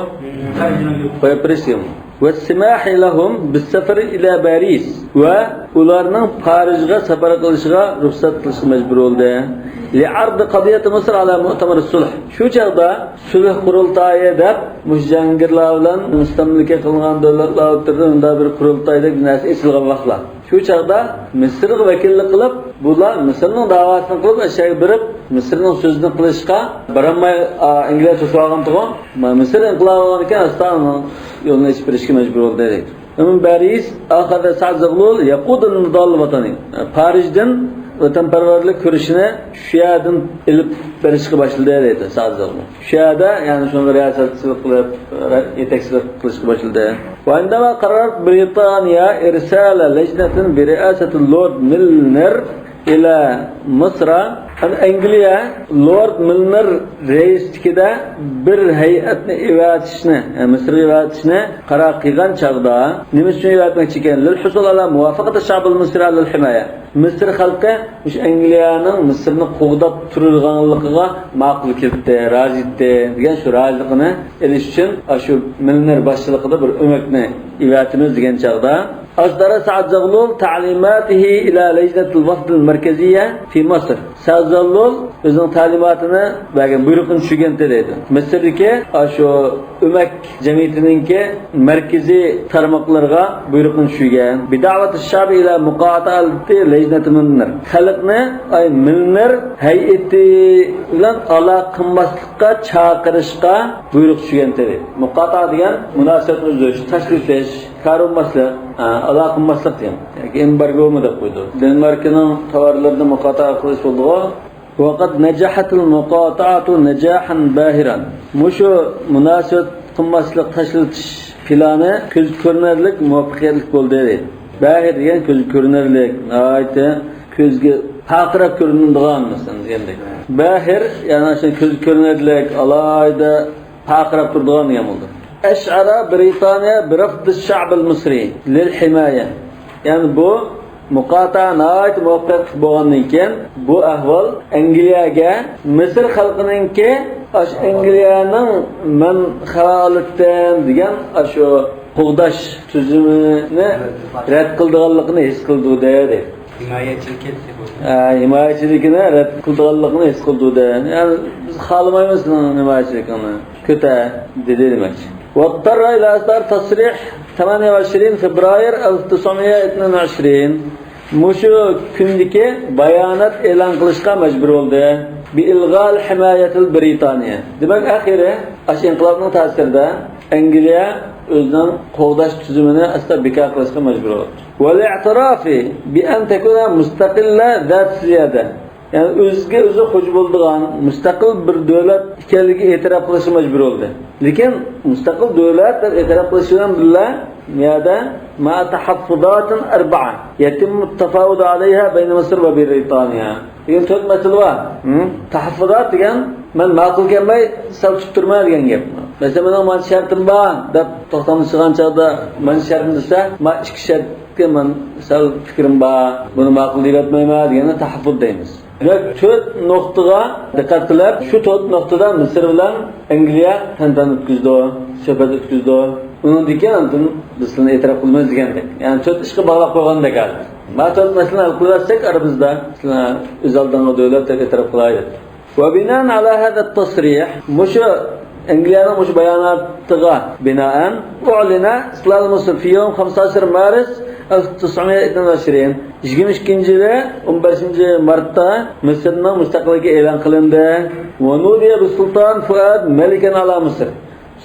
قويۇپ بېرىش دېگەن. والسماح لهم بالسفر إلى باريس، ۋە ئۇلارنىڭ پارىژغا سەپەر قىلىشىغا رۇخسەت قىلىشقا مەجبۇر بولدى. لعرض قضية مصر على مؤتمر الصلح. شۇ چاغدا سۈلھ قۇرۇلتايى دەپ مۇشۇ جەڭگىرلار بىلەن مۇستەملىكە قىلىنغان دۆلەتلەر ئوتتۇرىدا مۇنداق بىر قۇرۇلتايدەك بىر نەرسە ئېچىلغان ۋاقىتلار. شۇ چاغدا مىسىرغا ۋەكىللىك قىلىپ، بۇلار مىسىرنىڭ داۋاسىنى قىلىپ، ئەشەگە بېرىپ، مىسىرنىڭ سۆزىنى قىلىشقا بارالماي، ئا، ئەنگلىيە توسۇۋالغانتىغۇ. ما-، مىسىر ئىنقىلاب بولغاندىكىن ئاستا ئۇنىڭ يولىنى ئېچىپ بېرىشكە مەجبۇر بولدى دەيدۇ. ومن باريس أخذ سعد زغلول يقود النضال الوطني. پارىژدىن ۋەتەنپەرۋەرلىك كۈرىشىنى شۇ يەردىن ئېلىپ بېرىشقا باشلىدى دەيدۇ سەئد زەغلۇل. شۇ يەردە، يەنى شۇنىڭغا رىياسەتچىلىك قىلىپ، يېتەكچىلىك قىلىشقا باشلىدى. وعندما قررت بريطانيا إرسال لجنة برئاسة اللورد ميلنر إلى مصر، ئەنگلىيە لورد مىلنېر رەئىسلىكىدە بىر ھەيئەتنى ئېۋەتىشنى، يەنى مىسىرغا ئېۋەتىشنى قارار قىلغان چاغدا، نېمە ئۈچۈن ئېۋەتمەكچىكەن؟ للحصول على موافقة الشعب المصري على الحماية. مىسىر خەلقى مۇشۇ ئەنگلىيەنىڭ مىسىرنى قوغداپ تۇرىدىغانلىقىغا ماقۇل كېلىپتى، رازى ئىدى دېگەن شۇ رازىلىقىنى ئېلىش ئۈچۈن، ئاشۇ مىلنېر باشچىلىقىدا بىر ئۆمەكنى ئېۋەتىمىز دېگەن چاغدا، أصدر سعد زغلول تعليماته إلى لجنة الوفد المركزية في مصر. سەئد زەغلۇل ئۆزىنىڭ تەلىماتىنى بەرگەن، بۇيرۇقىنى چۈشۈرگەنتى دەيدۇ. مىسىردىكى ئاشۇ ئۆمەك جەمئىيىتىنىڭكى مەركىزىي تارماقلىرىغا بۇيرۇقنى چۈشۈرگەن. بدعوة الشعب إلى مقاطعة لجنة ميلنر. خەلقنى، ئاي، مىلنېر ھەيئىتى بىلەن ئالاقە قىلماسلىققا چاقىرىشقا بۇيرۇق چۈشۈرگەنتى دەيدۇ. مۇقاتىئە دېگەن مۇناسىۋەتنى ئۈزۈش، تاشلىۋېتىش. كارى بولماسلىق، ئا، ئالاقە قىلماسلىق دېگەن. ياكى ئېمبارگومۇ دەپ قويىدۇ. دېنماركنىڭ تاۋارلىرىنى مۇقاتىئە قىلىش بولىدىغۇ. وقد نجحت المقاطعة نجاحا باهرا. مۇشۇ مۇناسىۋەت قىلماسلىق، تاشلىۋېتىش پىلانى كۆزگە كۆرۈنەرلىك مۇۋەپپەقىيەتلىك بولدى. باھىر دېگەن كۆزگە كۆرۈنەرلىك، ناھايىتى كۆزگە پارقىراپ كۆرۈنىدىغان، مەسىلەن، دېگەندەك. باھىر، يەنى شۇ كۆزگە كۆرۈنەرلىك، ئالاھىدە پارقىراپ تۇرىدىغان دېگەن بولىدۇ. أشعر بريطانيا برفض الشعب المصري للحماية. يەنى بۇ مۇقاتىئە ناھايىتى مۇۋەپپەقىيەتلىك بولغاندىن كېيىن، بۇ ئەھۋال ئەنگلىيەگە مىسىر خەلقىنىڭكى ئاشۇ ئەنگلىيەنىڭ مەن خەۋەر ئالاتتىم دېگەن ئاشۇ قوغداش تۈزۈمىنى رەت قىلىدىغانلىقىنى ھېس قىلدۇردى. ھىمايەچىلىكى دەپ بولىدۇ. ھە، ھىمايەچىلىكىنى رەت قىلىدىغانلىقىنى ھېس قىلدۇردى. يەنى بىز خالىمايمىز سېنىڭ ھىمايەچىلىكىڭنى. كۆتەر دېدى دېمەكچى. واضطر إلى إصدار تصريح ثمانية وعشرين فبراير ألف وتسعمية واثنين وعشرين. مۇشۇ كۈندىكى بايانات ئېلان قىلىشقا مەجبۇر بولدى. بإلغاء الحماية البريطانية. دېمەك، ئاخىرى ئاشۇ ئىنقىلابنىڭ تەسىرىدە ئەنگلىيە ئۆزىنىڭ قوغداش تۈزۈمىنى ئاستا بىكار قىلىشقا مەجبۇر بولدى. والاعتراف بأن تكون مستقلة ذات سيادة. يەنى ئۆزىگە ئۆزى خوجا بولىدىغان مۇستەقىل بىر دۆلەت ئىكەنلىكىگە ئېتىراپ قىلىشقا مەجبۇر بولدى. لېكىن مۇستەقىل دۆلەت دەپ ئېتىراپ قىلىش بىلەن بىللە، بۇ يەردە مع تحفظات أربعة يتم التفاوض عليها بين مصر وبريطانيا دېگەن تۆت مەسىلە بار. ھە؟ تەھەففۇزات دېگەن، مەن ماقۇل كەلمەي سەل تۇتتۇرما دېگەن گەپ. مەسىلەن، مېنىڭ مانا شەرتىم بار دەپ توختاملىشىدىغان چاغدا، مانا شەرتىم دېسە، مانا ئىككى شەرتكە مەن سەل پىكرىم بار، بۇنى ماقۇل دېيىۋەتمەيمەن دېگەننى تەھەففۇز دەيمىز. دېمەك، تۆت نۇقتىغا دىققەت قىلىپ، شۇ تۆت نۇقتىدا مىسىر بىلەن ئەنگلىيە تەنتەنە ئۆتكۈزىدۇ، سۆھبەت ئۆتكۈزىدۇ. ئۇنىڭدىن كېيىن ئاندىن بىز سىلىنى ئېتىراپ قىلىمىز دېگەندەك. يەنى تۆت ئىشقا باغلاپ قويغاندەك ھازىر. ما تۆت مەسىلىنى ھەل قىلىۋەتسەك ئارىمىزدا، سىلەر ئۆز ئالدىڭلار دۆلەت دەپ ئېتىراپ قىلاي دەپ. وبناء على هذا التصريح، مۇشۇ ئەنگلىيەنىڭ مۇشۇ باياناتىغا بىنائەن، أعلن استقلال مصر في يوم خمستاشر مارس ألف وتسعمية واثنين وعشرين، يىگىرمە ئىككىنچى يىلى، ئون بەشىنچى مارتتا مىسىرنىڭ مۇستەقىللىكى ئېلان قىلىندى. ونودي بالسلطان فؤاد ملكا على مصر.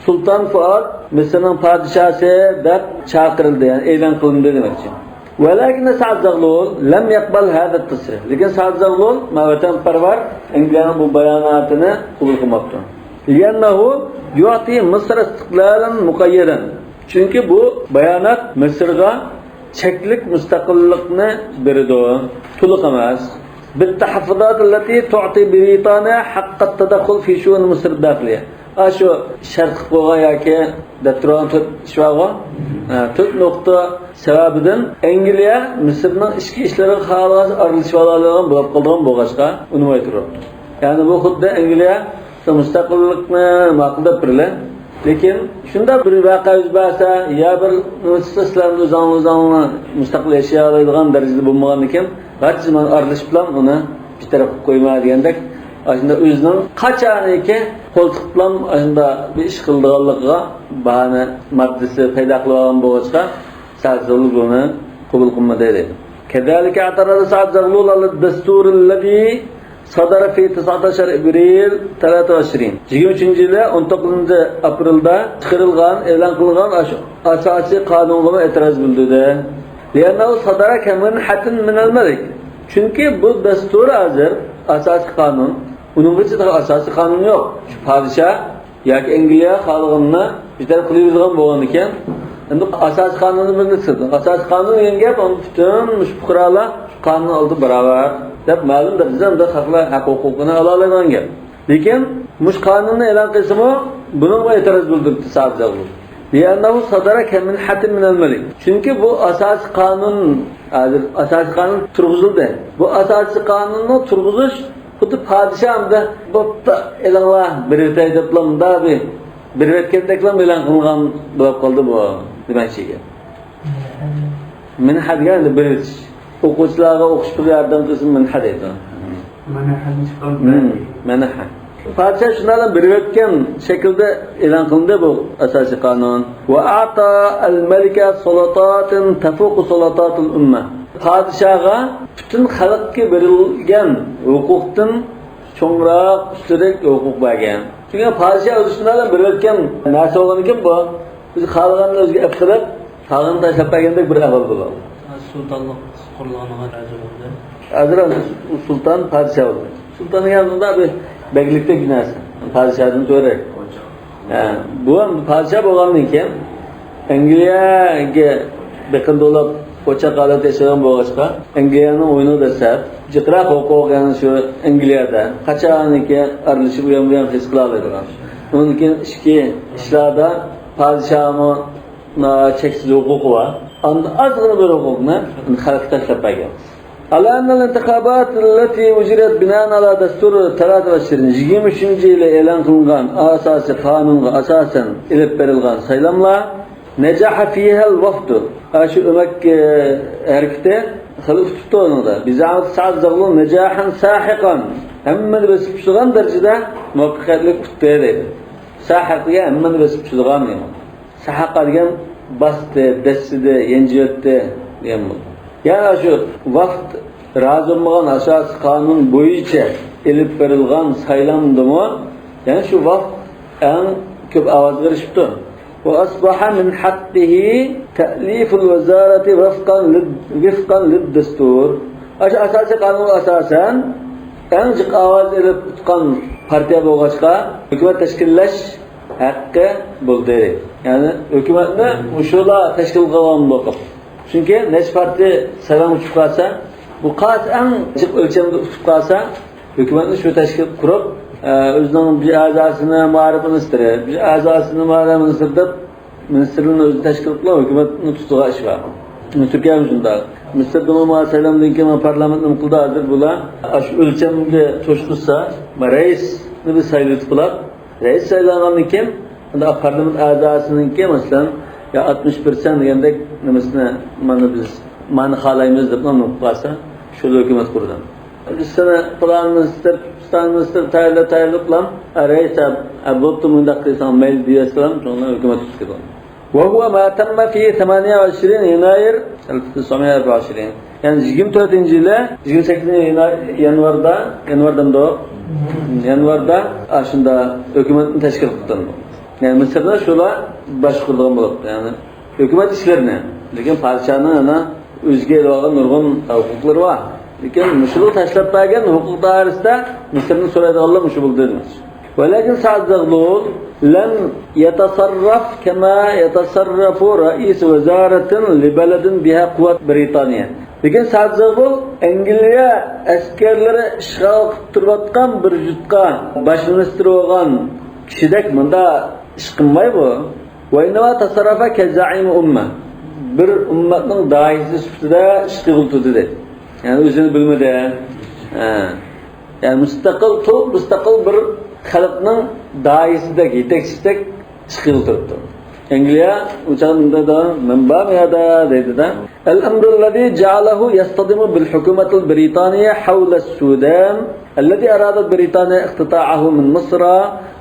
سۇلتان فۇئاد مىسىرنىڭ پادىشاھى دەپ چاقىرىلدى، يەنى ئېلان قىلىندى دېمەكچى. ولكن سعد زغلول لم يقبل هذا التصريح. لېكىن سەئد زەغلۇل، ما ۋەتەنپەرۋەر، ئەنگلىيەنىڭ بۇ باياناتىنى قوبۇل قىلماپتۇ. لأنه يعطي مصر استقلالا مقيدا. چۈنكى بۇ بايانات مىسىرغا چەكلىك مۇستەقىللىقنى بېرىدۇ، تولۇق ئەمەس. بالتحفظات التي تعطي بريطانيا حق التدخل في شؤون مصر الداخلية. ئاشۇ شەرت قويغان ياكى دەپ تۇرغان تۆت ئىش بارغۇ؟ ھە، تۆت نۇقتا سەۋەبىدىن ئەنگلىيە مىسىرنىڭ ئىچكى ئىشلىرىغا خالىغانچە ئارىلىشىۋالالايدىغان بولۇپ قالىدىغان بولغاچقا، ئۇنىماي تۇرۇپتۇ. يەنى بۇ خۇددى ئەنگلىيە مۇستەقىللىقنى ماقۇل دەپ بېرىلە. لېكىن شۇنداق بىر ۋەقە يۈز بەرسە، يا بىر نېمە چىقسا، سىلەرمۇ ئۆزۈڭلار، ئۆزۈڭلار مۇستەقىل ياشىيالايدىغان دەرىجىدە بولمىغاندىكىن، غاچ زامان ئارىلىشىپلا ئۇنى بىر تەرەپ قىلىپ قويما دېگەندەك، ئاشۇنداق ئۆزىنىڭ قاچانكى قولتۇقلام ئاشۇنداق بىر ئىش قىلىدىغانلىقىغا باھانە ماددىسى پەيدا قىلىۋالغان بولغاچقا، سەئد زەغلۇل بۇنى قوبۇل قىلمىدى دەيدۇ. كذلك اعترض سعد زغلول على الدستور الذي صدر في تسعتاشر إبريل ثلاثة وعشرين. يىگىرمە ئۈچىنچى يىلى ئون توققۇزىنچى ئاپرېلدا چىقىرىلغان، ئېلان قىلىنغان ئاشۇ ئاساسىي قانۇنغىمۇ ئېتىراز بىلدۈردى. لأنه صدر كمنحة من الملك. چۈنكى بۇ دەستۇر ھازىر ئاساسىي قانۇن. ئۇنىڭغىچە تېخى ئاساسىي قانۇن يوق. شۇ پادىشاھ ياكى ئەنگلىيە خالىغىنىنى بىر تەرەپ قىلىۋېتىدىغان بولغاندىكىن، ئەمدى ئاساسىي قانۇننى بىلمىسىدۇ. ئاساسىي قانۇن دېگەن گەپ، ئەمدى پۈتۈن مۇشۇ پۇقرالار قانۇن ئالدىدا باراۋەر دەپ مەلۇم دەرىجىدە ئەمدى خەقلەر ھەق ھوقۇقىنى ئالالايدىغان گەپ. لېكىن مۇشۇ قانۇننى ئېلان قىلسىمۇ، بۇنىڭغا ئېتىراز بىلدۈردى سەئد زەغلۇل. لأنه صدر كمنحة من الملك. چۈنكى بۇ ئاساسىي قانۇن، ھازىر ئاساسىي قانۇن تۇرغۇزۇلدى. بۇ ئاساسىي قانۇننى تۇرغۇزۇش خۇددى پادىشاھ ئەمدى بوپتۇ، ئېلىڭلار، بېرىۋېتەي دەپلا مۇنداق بىر بېرىۋەتكەندەكلا ئېلان قىلىنغان بولۇپ قالدى بۇ دېمەكچى. مىنھە دېگەن ئەمدى بېرىۋېتىش. ئوقۇغۇچىلارغا ئوقۇش پۇلى ياردەم قىلسۇن، مىنھە دەيدۇ. مەنھە. پادىشاھ شۇنداق بىلەن بېرىۋەتكەن شەكىلدە ئېلان قىلىندى بۇ ئاساسىي قانۇن. وأعطى الملك سلطات تفوق سلطات الأمة. پادىشاھقا پۈتۈن خەلققە بېرىلگەن ھوقۇقتىن چوڭراق، ئۈستۈنرەك ھوقۇق بەرگەن. چۈنكى پادىشاھ ئۆزى شۇنداق بىلەن بېرىۋەتكەن نەرسە بولغاندىكىن بۇ، بىز خالىغاننى ئۆزىگە ئەپ قىلىپ، خالىغاننى تاشلاپ بەرگەندەك بىر ئەھۋال بولىدۇ. سۇلتانلىق قۇرۇلغىنىغا رازى بولدى. ھازىر سۇلتان پادىشاھ بولدى. سۇلتان دېگەن مۇنداق بىر بەگلىكتەك بىر نەرسە. پادىشاھدىن تۆۋەنرەك. ھە، بۇ ھەم پادىشاھ بولغاندىن كېيىن ئەنگلىيەگە بېقىندى بولۇپ، قوچاق ھالەتتە ياشىغان بولغاچقا، ئەنگلىيەنىڭ ئويۇنىدا دەسسەپ، جىقراق ھوقۇق، يەنى شۇ ئەنگلىيەدە قاچانكى ئارىلىشىپ ئۇيان-بۇيان خىرىس قىلالايدىغان. ئۇنىڭدىن كېيىن ئىچكى ئىشلاردا پادىشاھمۇ چەكسىز ھوقۇقى بار. ئاندىن ئازغىنە بىر ھوقۇقنى خەلققە تاشلاپ بەرگەن. على أن الانتخابات التي أجريت بناء على دستور ثلاثة وعشرين، يىگىرمە ئۈچىنچى يىلى ئېلان قىلىنغان ئاساسىي قانۇنغا ئاساسەن ئېلىپ بېرىلغان سايلاملار، نجح فيها الوفد، ئاشۇ ئۆمەك ھەرىكىتى خېلى ئۇتۇپتۇ ئۇنىڭدا. بزعامة سعد زغلول نجاحا ساحقا، ھەممىنى بېسىپ چۈشىدىغان دەرىجىدە مۇۋەپپەقىيەتلىك ئۇتتى دەيدۇ. ساھىق دېگەن ھەممىنى بېسىپ چۈشىدىغان دېگەن. ساھاقا دېگەن باستى، دەسسىدى، يەنجىۋەتتى دېگەن بولىدۇ. يەنى شۇ ۋاقىت رازى بولمىغان ئاساسىي قانۇن بويىچە ئېلىپ بېرىلغان سايلامدىمۇ، يەنى شۇ ۋاقىت ئەڭ كۆپ ئاۋازغا ئېرىشىپتۇ. وأصبح من حقه تأليف الوزارة وفقا لل-، وفقا للدستور. ئاشۇ ئاساسىي قانۇنغا ئاساسەن، ئەڭ جىق ئاۋاز ئېلىپ ئۇتقان پارتىيە بولغاچقا، ھۆكۈمەت تەشكىللەش ھەققى بولدى. يەنى ھۆكۈمەتنى مۇشۇلار تەشكىل قىلغان بولۇپ. چۈنكى نەچچە پارتىيە سايلامغا چۈشۈپ قالسا، بۇ قايسى ئەڭ جىق ئۆلچەمدە ئۇتۇپ قالسا، ھۆكۈمەتنى شۇ تەشكىل قۇرۇپ، ئە، ئۆزىنىڭ بىر ئەزاسىنى مائارىپ مىنىستىرى، بىر ئەزاسىنى مالىيە مىنىستىرى دەپ، مىنىستىرلىرىنى ئۆزى تەشكىل قىلىپ، ھۆكۈمەتنى تۇتىدىغان ئىش بار. تۈركىيەمۇ شۇنداق. مىسىردىمۇ مانا سايلامدىن كېيىن پارلامېنت نېمە قىلدى، ھازىر بۇلار ئاشۇ ئۆلچەمگە توشقۇزسا، رەئىسنى بىر سايلىۋېتىپ بولار. رەئىس سايلانغاندىن كېيىن، ئەمدى پارلامېنت ئەزاسىنىڭكى، مەسىلەن، يا ئاتمىش پىرسەنت دېگەندەك نېمىسىنى، مانا بىز مانا خالايمىز دەپ نېمە قىلىپ قالسا، شۇ ھۆكۈمەت قۇرىدۇ. بىز سېنى پىلان مىنىستىر، پىستان مىنىستىر تەييارلاپ، تەييارلاپلا، ئە، رەئىس، ئە، ئە، بوپتۇ، مۇنداق قىلساڭ مەيلى دېيەرسىلەم، شۇڭا ھۆكۈمەت تۇتۇپ كېتىدۇ. وهو ما تم في ثمانية وعشرين يناير ألف وتسعمية وأربعة وعشرين. يەنى يىگىرمە تۆتىنچى يىلى، يىگىرمە سەككىزىنچى يانۋاردا، يانۋار دەمدۇق؟ يانۋاردا ئاشۇندا ھۆكۈمەتنى تەشكىل قىلدى. يەنى مىسىردا شۇلار باشقۇرىدىغان بولۇپتۇ. يەنى ھۆكۈمەت ئىشلىرىنى، لېكىن پادىشاھنىڭ ئەنە ئۆزىگە ئېلىۋالغان نۇرغۇن ھوقۇقلىرى بار. لېكىن مۇشۇلار تاشلاپ بەرگەن ھوقۇق دائىرىسىدە مىسىرنى سورايدىغانلار مۇشۇ بولدى دېمەكچى. ولكن سعد زغلول لم يتصرف كما يتصرف رئيس وزارة لبلد بها قوة بريطانية. لېكىن سعد زغلول ئەنگلىيە ئەسكەرلىرى ئىشغال قىلىپ تۇرۇۋاتقان بىر يۇرتقا باش مىنىستىر بولغان كىشىدەك مۇنداق ئىش قىلمايدۇ. وإنما تصرف كزعيم أمة. بىر ئۈممەتنىڭ داھىيسى سۈپىتىدە ئىش قىلغىلى تۇردى. يەنى ئۆزىنى بىلمىدى. ھە. يەنى مۇستەقىل، تولۇق مۇستەقىل بىر خەلقنىڭ داھىيسىدەك، يېتەكچىسىدەك ئىش قىلغىلى تۇرۇپتۇ. ئەنگلىيە ئۇ چاغدا مۇنداق دەيدۇ، مەن بارمۇ يەردە دەيدۇ-دە. الأمر الذي جعله يصطدم بالحكومة البريطانية حول السودان الذي أرادت بريطانيا اقتطاعه من مصر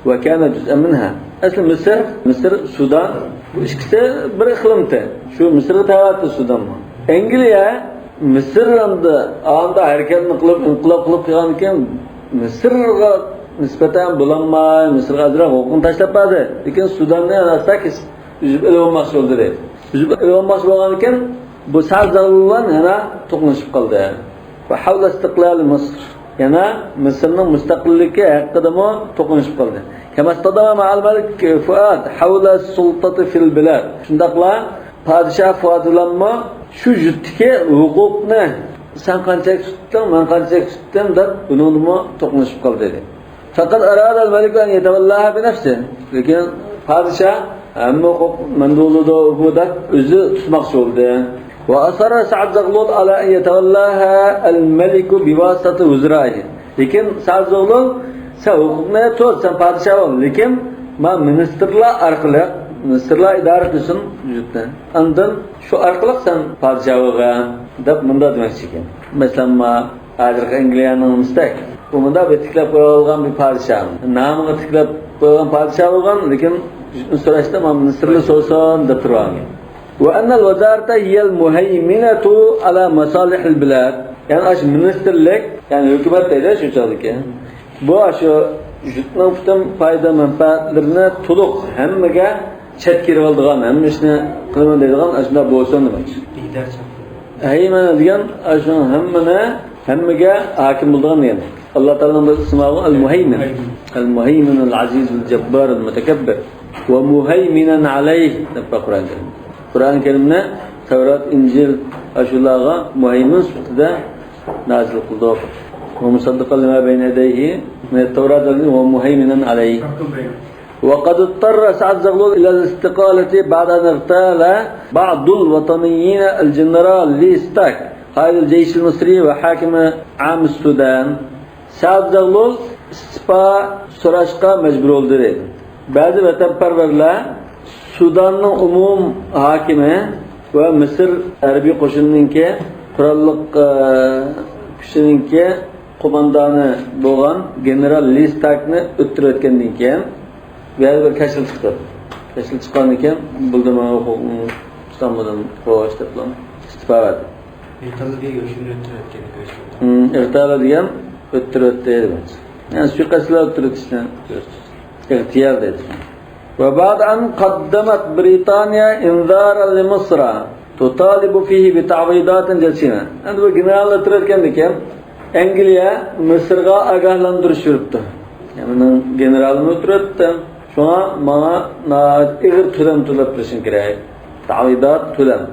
وكان جزءا منها. ئەسلى مىسىر، مىسىر، سۇدان، بۇ ئىككىسى بىر ئىقلىمتى. شۇ مىسىرغا تەۋەتتى سۇدانمۇ. ئەنگلىيە مىسىر ئاندا، ئاندا ھەرىكەتنى قىلىپ، ئىنقىلاب قىلىپ قىلغاندىكىن، مىسىرغا نىسبەتەن بولالماي، مىسىرغا ئازراق ھوقۇقنى تاشلاپ بەردى. لېكىن سۇداننى ئاستا كېسىپ ئۈزۈپ ئېلىۋالماقچى بولدى دەيدۇ. ئۈزۈپ ئېلىۋالماقچى بولغاندىكىن، بۇ سەئد زاغلۇل بىلەن يەنە توقۇنۇشۇپ قالدى. وحول استقلال مصر. يەنە مىسىرنىڭ مۇستەقىللىكى ھەققىدىمۇ توقۇنۇشۇپ قالدى. كما اصطدم مع الملك فؤاد حول السلطة في البلاد. شۇنداقلا پادىشاھ فۇئاد بىلەنمۇ شۇ يۇرتتىكى ھوقۇقنى، سەن قانچىلىك تۇتتۇڭ، مەن قانچىلىك تۇتتۇم دەپ بۇنىڭدىمۇ توقۇنۇشۇپ قالدى. فقد أراد الملك أن يتولاها بنفسه. لېكىن پادىشاھ ھەممە ھوقۇق مەندە بولىدۇ بۇ دەپ ئۆزى تۇتماقچى بولدى. وأصر سعد زغلول على أن يتولاها الملك بواسطة وزرائه. لېكىن سەئد زاغلۇل، سەن ھوقۇقنى تۇت، سەن پادىشاھ بول، لېكىن ما مىنىستىرلار ئارقىلىق، مىنىستىرلار ئىدارە قىلسۇن يۇرتنى. ئاندىن شۇ ئارقىلىق سەن پادىشاھ بولغىن دەپ مۇنداق دېمەكچى ئىكەن. مەسىلەن، ما ھازىرقى ئەنگلىيەنىڭ مىستەك. بۇ مۇنداق بىر تىكلەپ قويۇلغان بىر پادىشاھ. نامىغا تىكلەپ قويۇلغان پادىشاھ بولغان، لېكىن يۇرتنى سوراشتا ما مىنىستىرلار سورىسۇن دەپ تۇرغان. وأن الوزارة هي المهيمنة على مصالح البلاد. يەنى ئاشۇ مىنىستىرلىك، يەنى ھۆكۈمەت دەيدۇ شۇ چاغدىكى. بۇ ئاشۇ يۇرتنىڭ پۈتۈن پايدا مەنپەئەتلىرىنى تولۇق ھەممىگە چەتكە ئېلىۋالىدىغان، ھەممە ئىشنى قىلىمەن دەيدىغان ئاشۇنداق بولسۇن دېمەكچى. ھەيمەنە دېگەن ئاشۇ ھەممىنى، ھەممىگە ھاكىم بولىدىغان دېگەن. ئاللا تائالانىڭ بىر ئىسمى بار، ئەل مۇھەيمىن. ئەل مۇھەيمىن، ئەل ئەزىز، ئەل جەببار، ئەل مۇتەكەببىر. ۋە مۇھەيمىنەن ئەلەيھ دەپ بار قۇرئان كەرىمدە. قۇرئان كەرىمنى تەۋرات، ئىنجىل، ئاشۇلارغا مۇھەيمىن سۈپىتىدە نازىل قىلدۇق. ۋە مۇسەددىقەن لىما بەينە يەدەيھى مىنەت تەۋرات ۋە مۇھەيمىنەن ئەلەيھ. وقد اضطر سعد زغلول إلى الاستقالة بعد أن اغتال بعض الوطنيين الجنرال لي ستاك قائد الجيش المصري وحاكم عام السودان. سەئد زاغلۇل ئىستېپا سوراشقا مەجبۇر بولدى دەيدۇ. بەزى ۋەتەنپەرۋەرلەر سۇداننىڭ ئومۇم ھاكىمى ۋە مىسىر ھەربىي قوشۇنىنىڭكى قوراللىق، ئە، كۈچىنىڭكى قوماندانى بولغان گېنېرال لى ستاكنى ئۆلتۈرۈۋەتكەندىن كېيىن، بۇ يەردە بىر كەشىلا چىقتى. كەشىلا چىققاندىن كېيىن، بولدى، مانا ھوقۇقۇمنى تۇتالمىدىم، خوش دەپلا ئىستېپا بەردى. ئېيتالىيەدە يوشۇرۇن ئۆلتۈرۈۋەتكەن ئىكەن. ھىم، ئىغتالە دېگەن ئۆلتۈرۈۋەتتى دېگەن. يەنى سۇيىقەستلەر ئۆلتۈرۈۋېتىشنى ئىختىيار دەيدۇ. وبعد أن قدمت بريطانيا إنذارا لمصر تطالب فيه بتعويضات جسيمة. ئەمدى بۇ گېنېرالنى ئۆلتۈرۈۋەتكەندىن كېيىن، ئەنگلىيە مىسىرغا ئاگاھلاندۇرۇش بېرىپتۇ. يەنى مېنىڭ گېنېرالىمنى ئۆلتۈرۈۋەتتى. شۇڭا ماڭا ناھايىتى ئېغىر تۆلەم تۆلەپ بېرىشىڭ كېرەك. تعويضات، تۆلەم.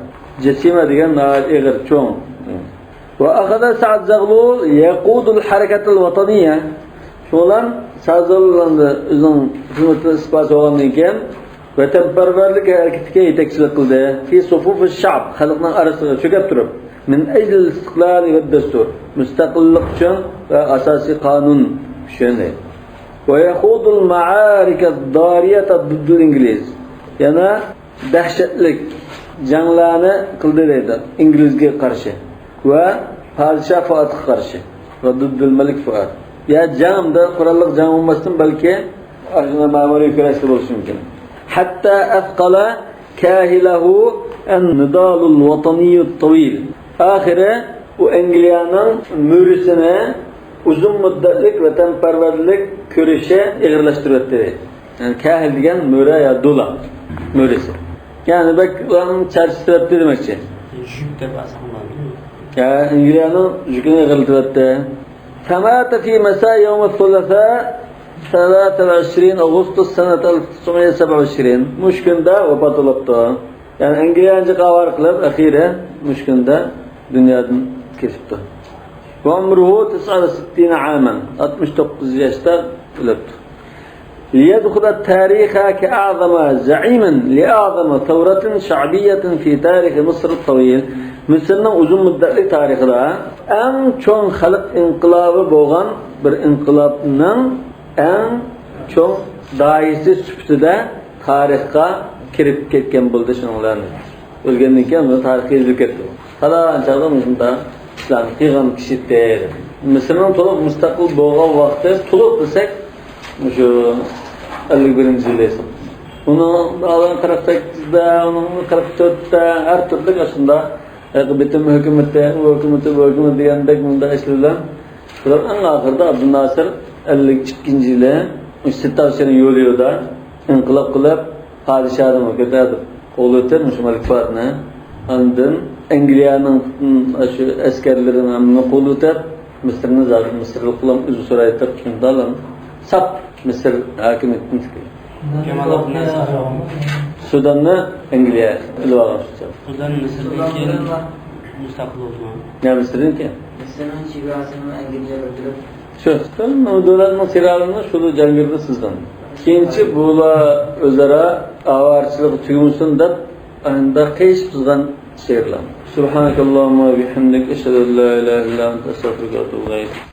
جسيمة دېگەن ناھايىتى ئېغىر، چوڭ. وأخذ سعد زغلول يقود الحركة الوطنية. شۇنىڭ بىلەن سەئد زاغلۇل ئۆزىنىڭ خىزمىتىنى ئىستېپا سالغاندىن كېيىن، ۋەتەنپەرۋەرلىك ھەرىكىتىگە يېتەكچىلىك قىلدى. في صفوف الشعب، خەلقنىڭ ئارىسىغا چۆكۈپ تۇرۇپ، من أجل الاستقلال والدستور، مۇستەقىللىق ئۈچۈن ۋە ئاساسىي قانۇن ئۈچۈن. ويخوض المعارك الضارية ضد الإنجليز. يەنە دەھشەتلىك جەڭلەرنى قىلدى دەيدۇ ئىنگلىزگە قارشى ۋە پادىشاھ فۇئادقا قارشى. ۋە ضد الملك فؤاد. يا جەڭدە، قوراللىق جەڭ بولماستىن، بەلكى ئاشۇنداق مەمۇرىي كۈرەشتە بولۇشى مۇمكىن. حتى أثقل كاهله النضال الوطني الطويل. ئاخىرى ئۇ ئەنگلىيەنىڭ مۆرىسىنى ئۇزۇن مۇددەتلىك ۋەتەنپەرۋەرلىك كۈرىشى ئېغىرلاشتۇرۇۋەتتى. يەنى كاھىل دېگەن مۆرە يا دولا مۆرىسى. يەنى بەك ئۇلارنى چارچىتىۋەتتى دېمەكچى. يۈك دەپ ئالساڭ بولىدۇ. يا، ئەنگلىيەنىڭ يۈكىنى ئېغىرلىتىۋەتتى. فمات في مساء يوم الثلاثاء ثلاثة وعشرين أغسطس سنة ألف وتسعمية وسبعة وعشرين. مۇشۇ كۈندە ۋاپات بولۇپتۇ. يەنى ئەنگلىيەنى جىق ئاۋارە قىلىپ، ئەخىرى مۇشۇ كۈندە دۇنيادىن كېتىپتۇ. وعمره تسعة وستين عاما. ئاتمىش توققۇز ياشتا ئۆلۈپتۇ. ليدخل التاريخ كأعظم زعيم لأعظم ثورة شعبية في تاريخ مصر الطويل. مىسىرنىڭ ئۇزۇن مۇددەتلىك تارىخىدا ئەڭ چوڭ خەلق ئىنقىلابى بولغان بىر ئىنقىلابنىڭ ئەڭ چوڭ داھىيسى سۈپىتىدە تارىخقا كىرىپ كەتكەن بولدى شۇنىڭ بىلەن. ئۆلگەندىن كېيىن بۇ تارىخقا يېزىلىپ كەتتى. پالان چاغدا مۇشۇنداق ئىشلارنى قىلغان كىشى ئىدى. مىسىرنىڭ تولۇق مۇستەقىل بولغان ۋاقتى تولۇق دېسەك، مۇشۇ ئەللىك بىرىنچى يىلى ھېسابلىنىدۇ. ئۇنىڭ ئالدىن قىرىق سەككىزدە، ئۇنىڭ قىرىق تۆتتە، ھەر تۈرلۈك ئاشۇنداق بىتىم ھۆكۈمىتى، ئۇ ھۆكۈمىتى، بۇ ھۆكۈمىتى دېگەندەك مۇنداق ئىشلار بىلەن. شۇلار ئەڭ ئاخىرىدا ئابدۇناسىر ئەللىك ئىككىنچى يىلى مۇشۇ سىتاۋشىنى يولىيۇدا ئىنقىلاب قىلىپ، پادىشاھنى كۆتۈرۈپ قوغلىۋېتىپ، مۇشۇ مەلىك فۇئادنى. ئاندىن ئەنگلىيەنىڭ، م، شۇ ئەسكەرلىرىنى ھەممىنى قوغلىۋېتىپ، مىسىرنى زادى مىسىرلىقلار ئۆزى سورايتىپ، شۇنداق ساپ مىسىر ھاكىمىيىتىنى تىكلىدى. كامال ئابدۇناسىر. سۇداننى ئەنگلىيە ئېلىۋالغان شۇ چاغدا. سۇدان مىسىردىن كېيىن مۇستەقىل بولدىمۇ؟ يا مىسىردىن كېيىن. مىسىرنىڭ چېگراسىنى ئەنگلىيە بىلدۈرۈپ. شۇ، شۇ دۆلەتنىڭ چىراغىنى شۇ جەڭگىردە سىزدىن. كېيىنچە بۇلار ئۆزئارا ئاۋارىچىلىقى تۈگىمىسۇن دەپ، ئانداق قېيىشىپ سىزغان شېئىرلار. سبحانك اللهم وبحمدك، أشهد أن لا إله إلا أنت، أستغفرك وأتوب إليك.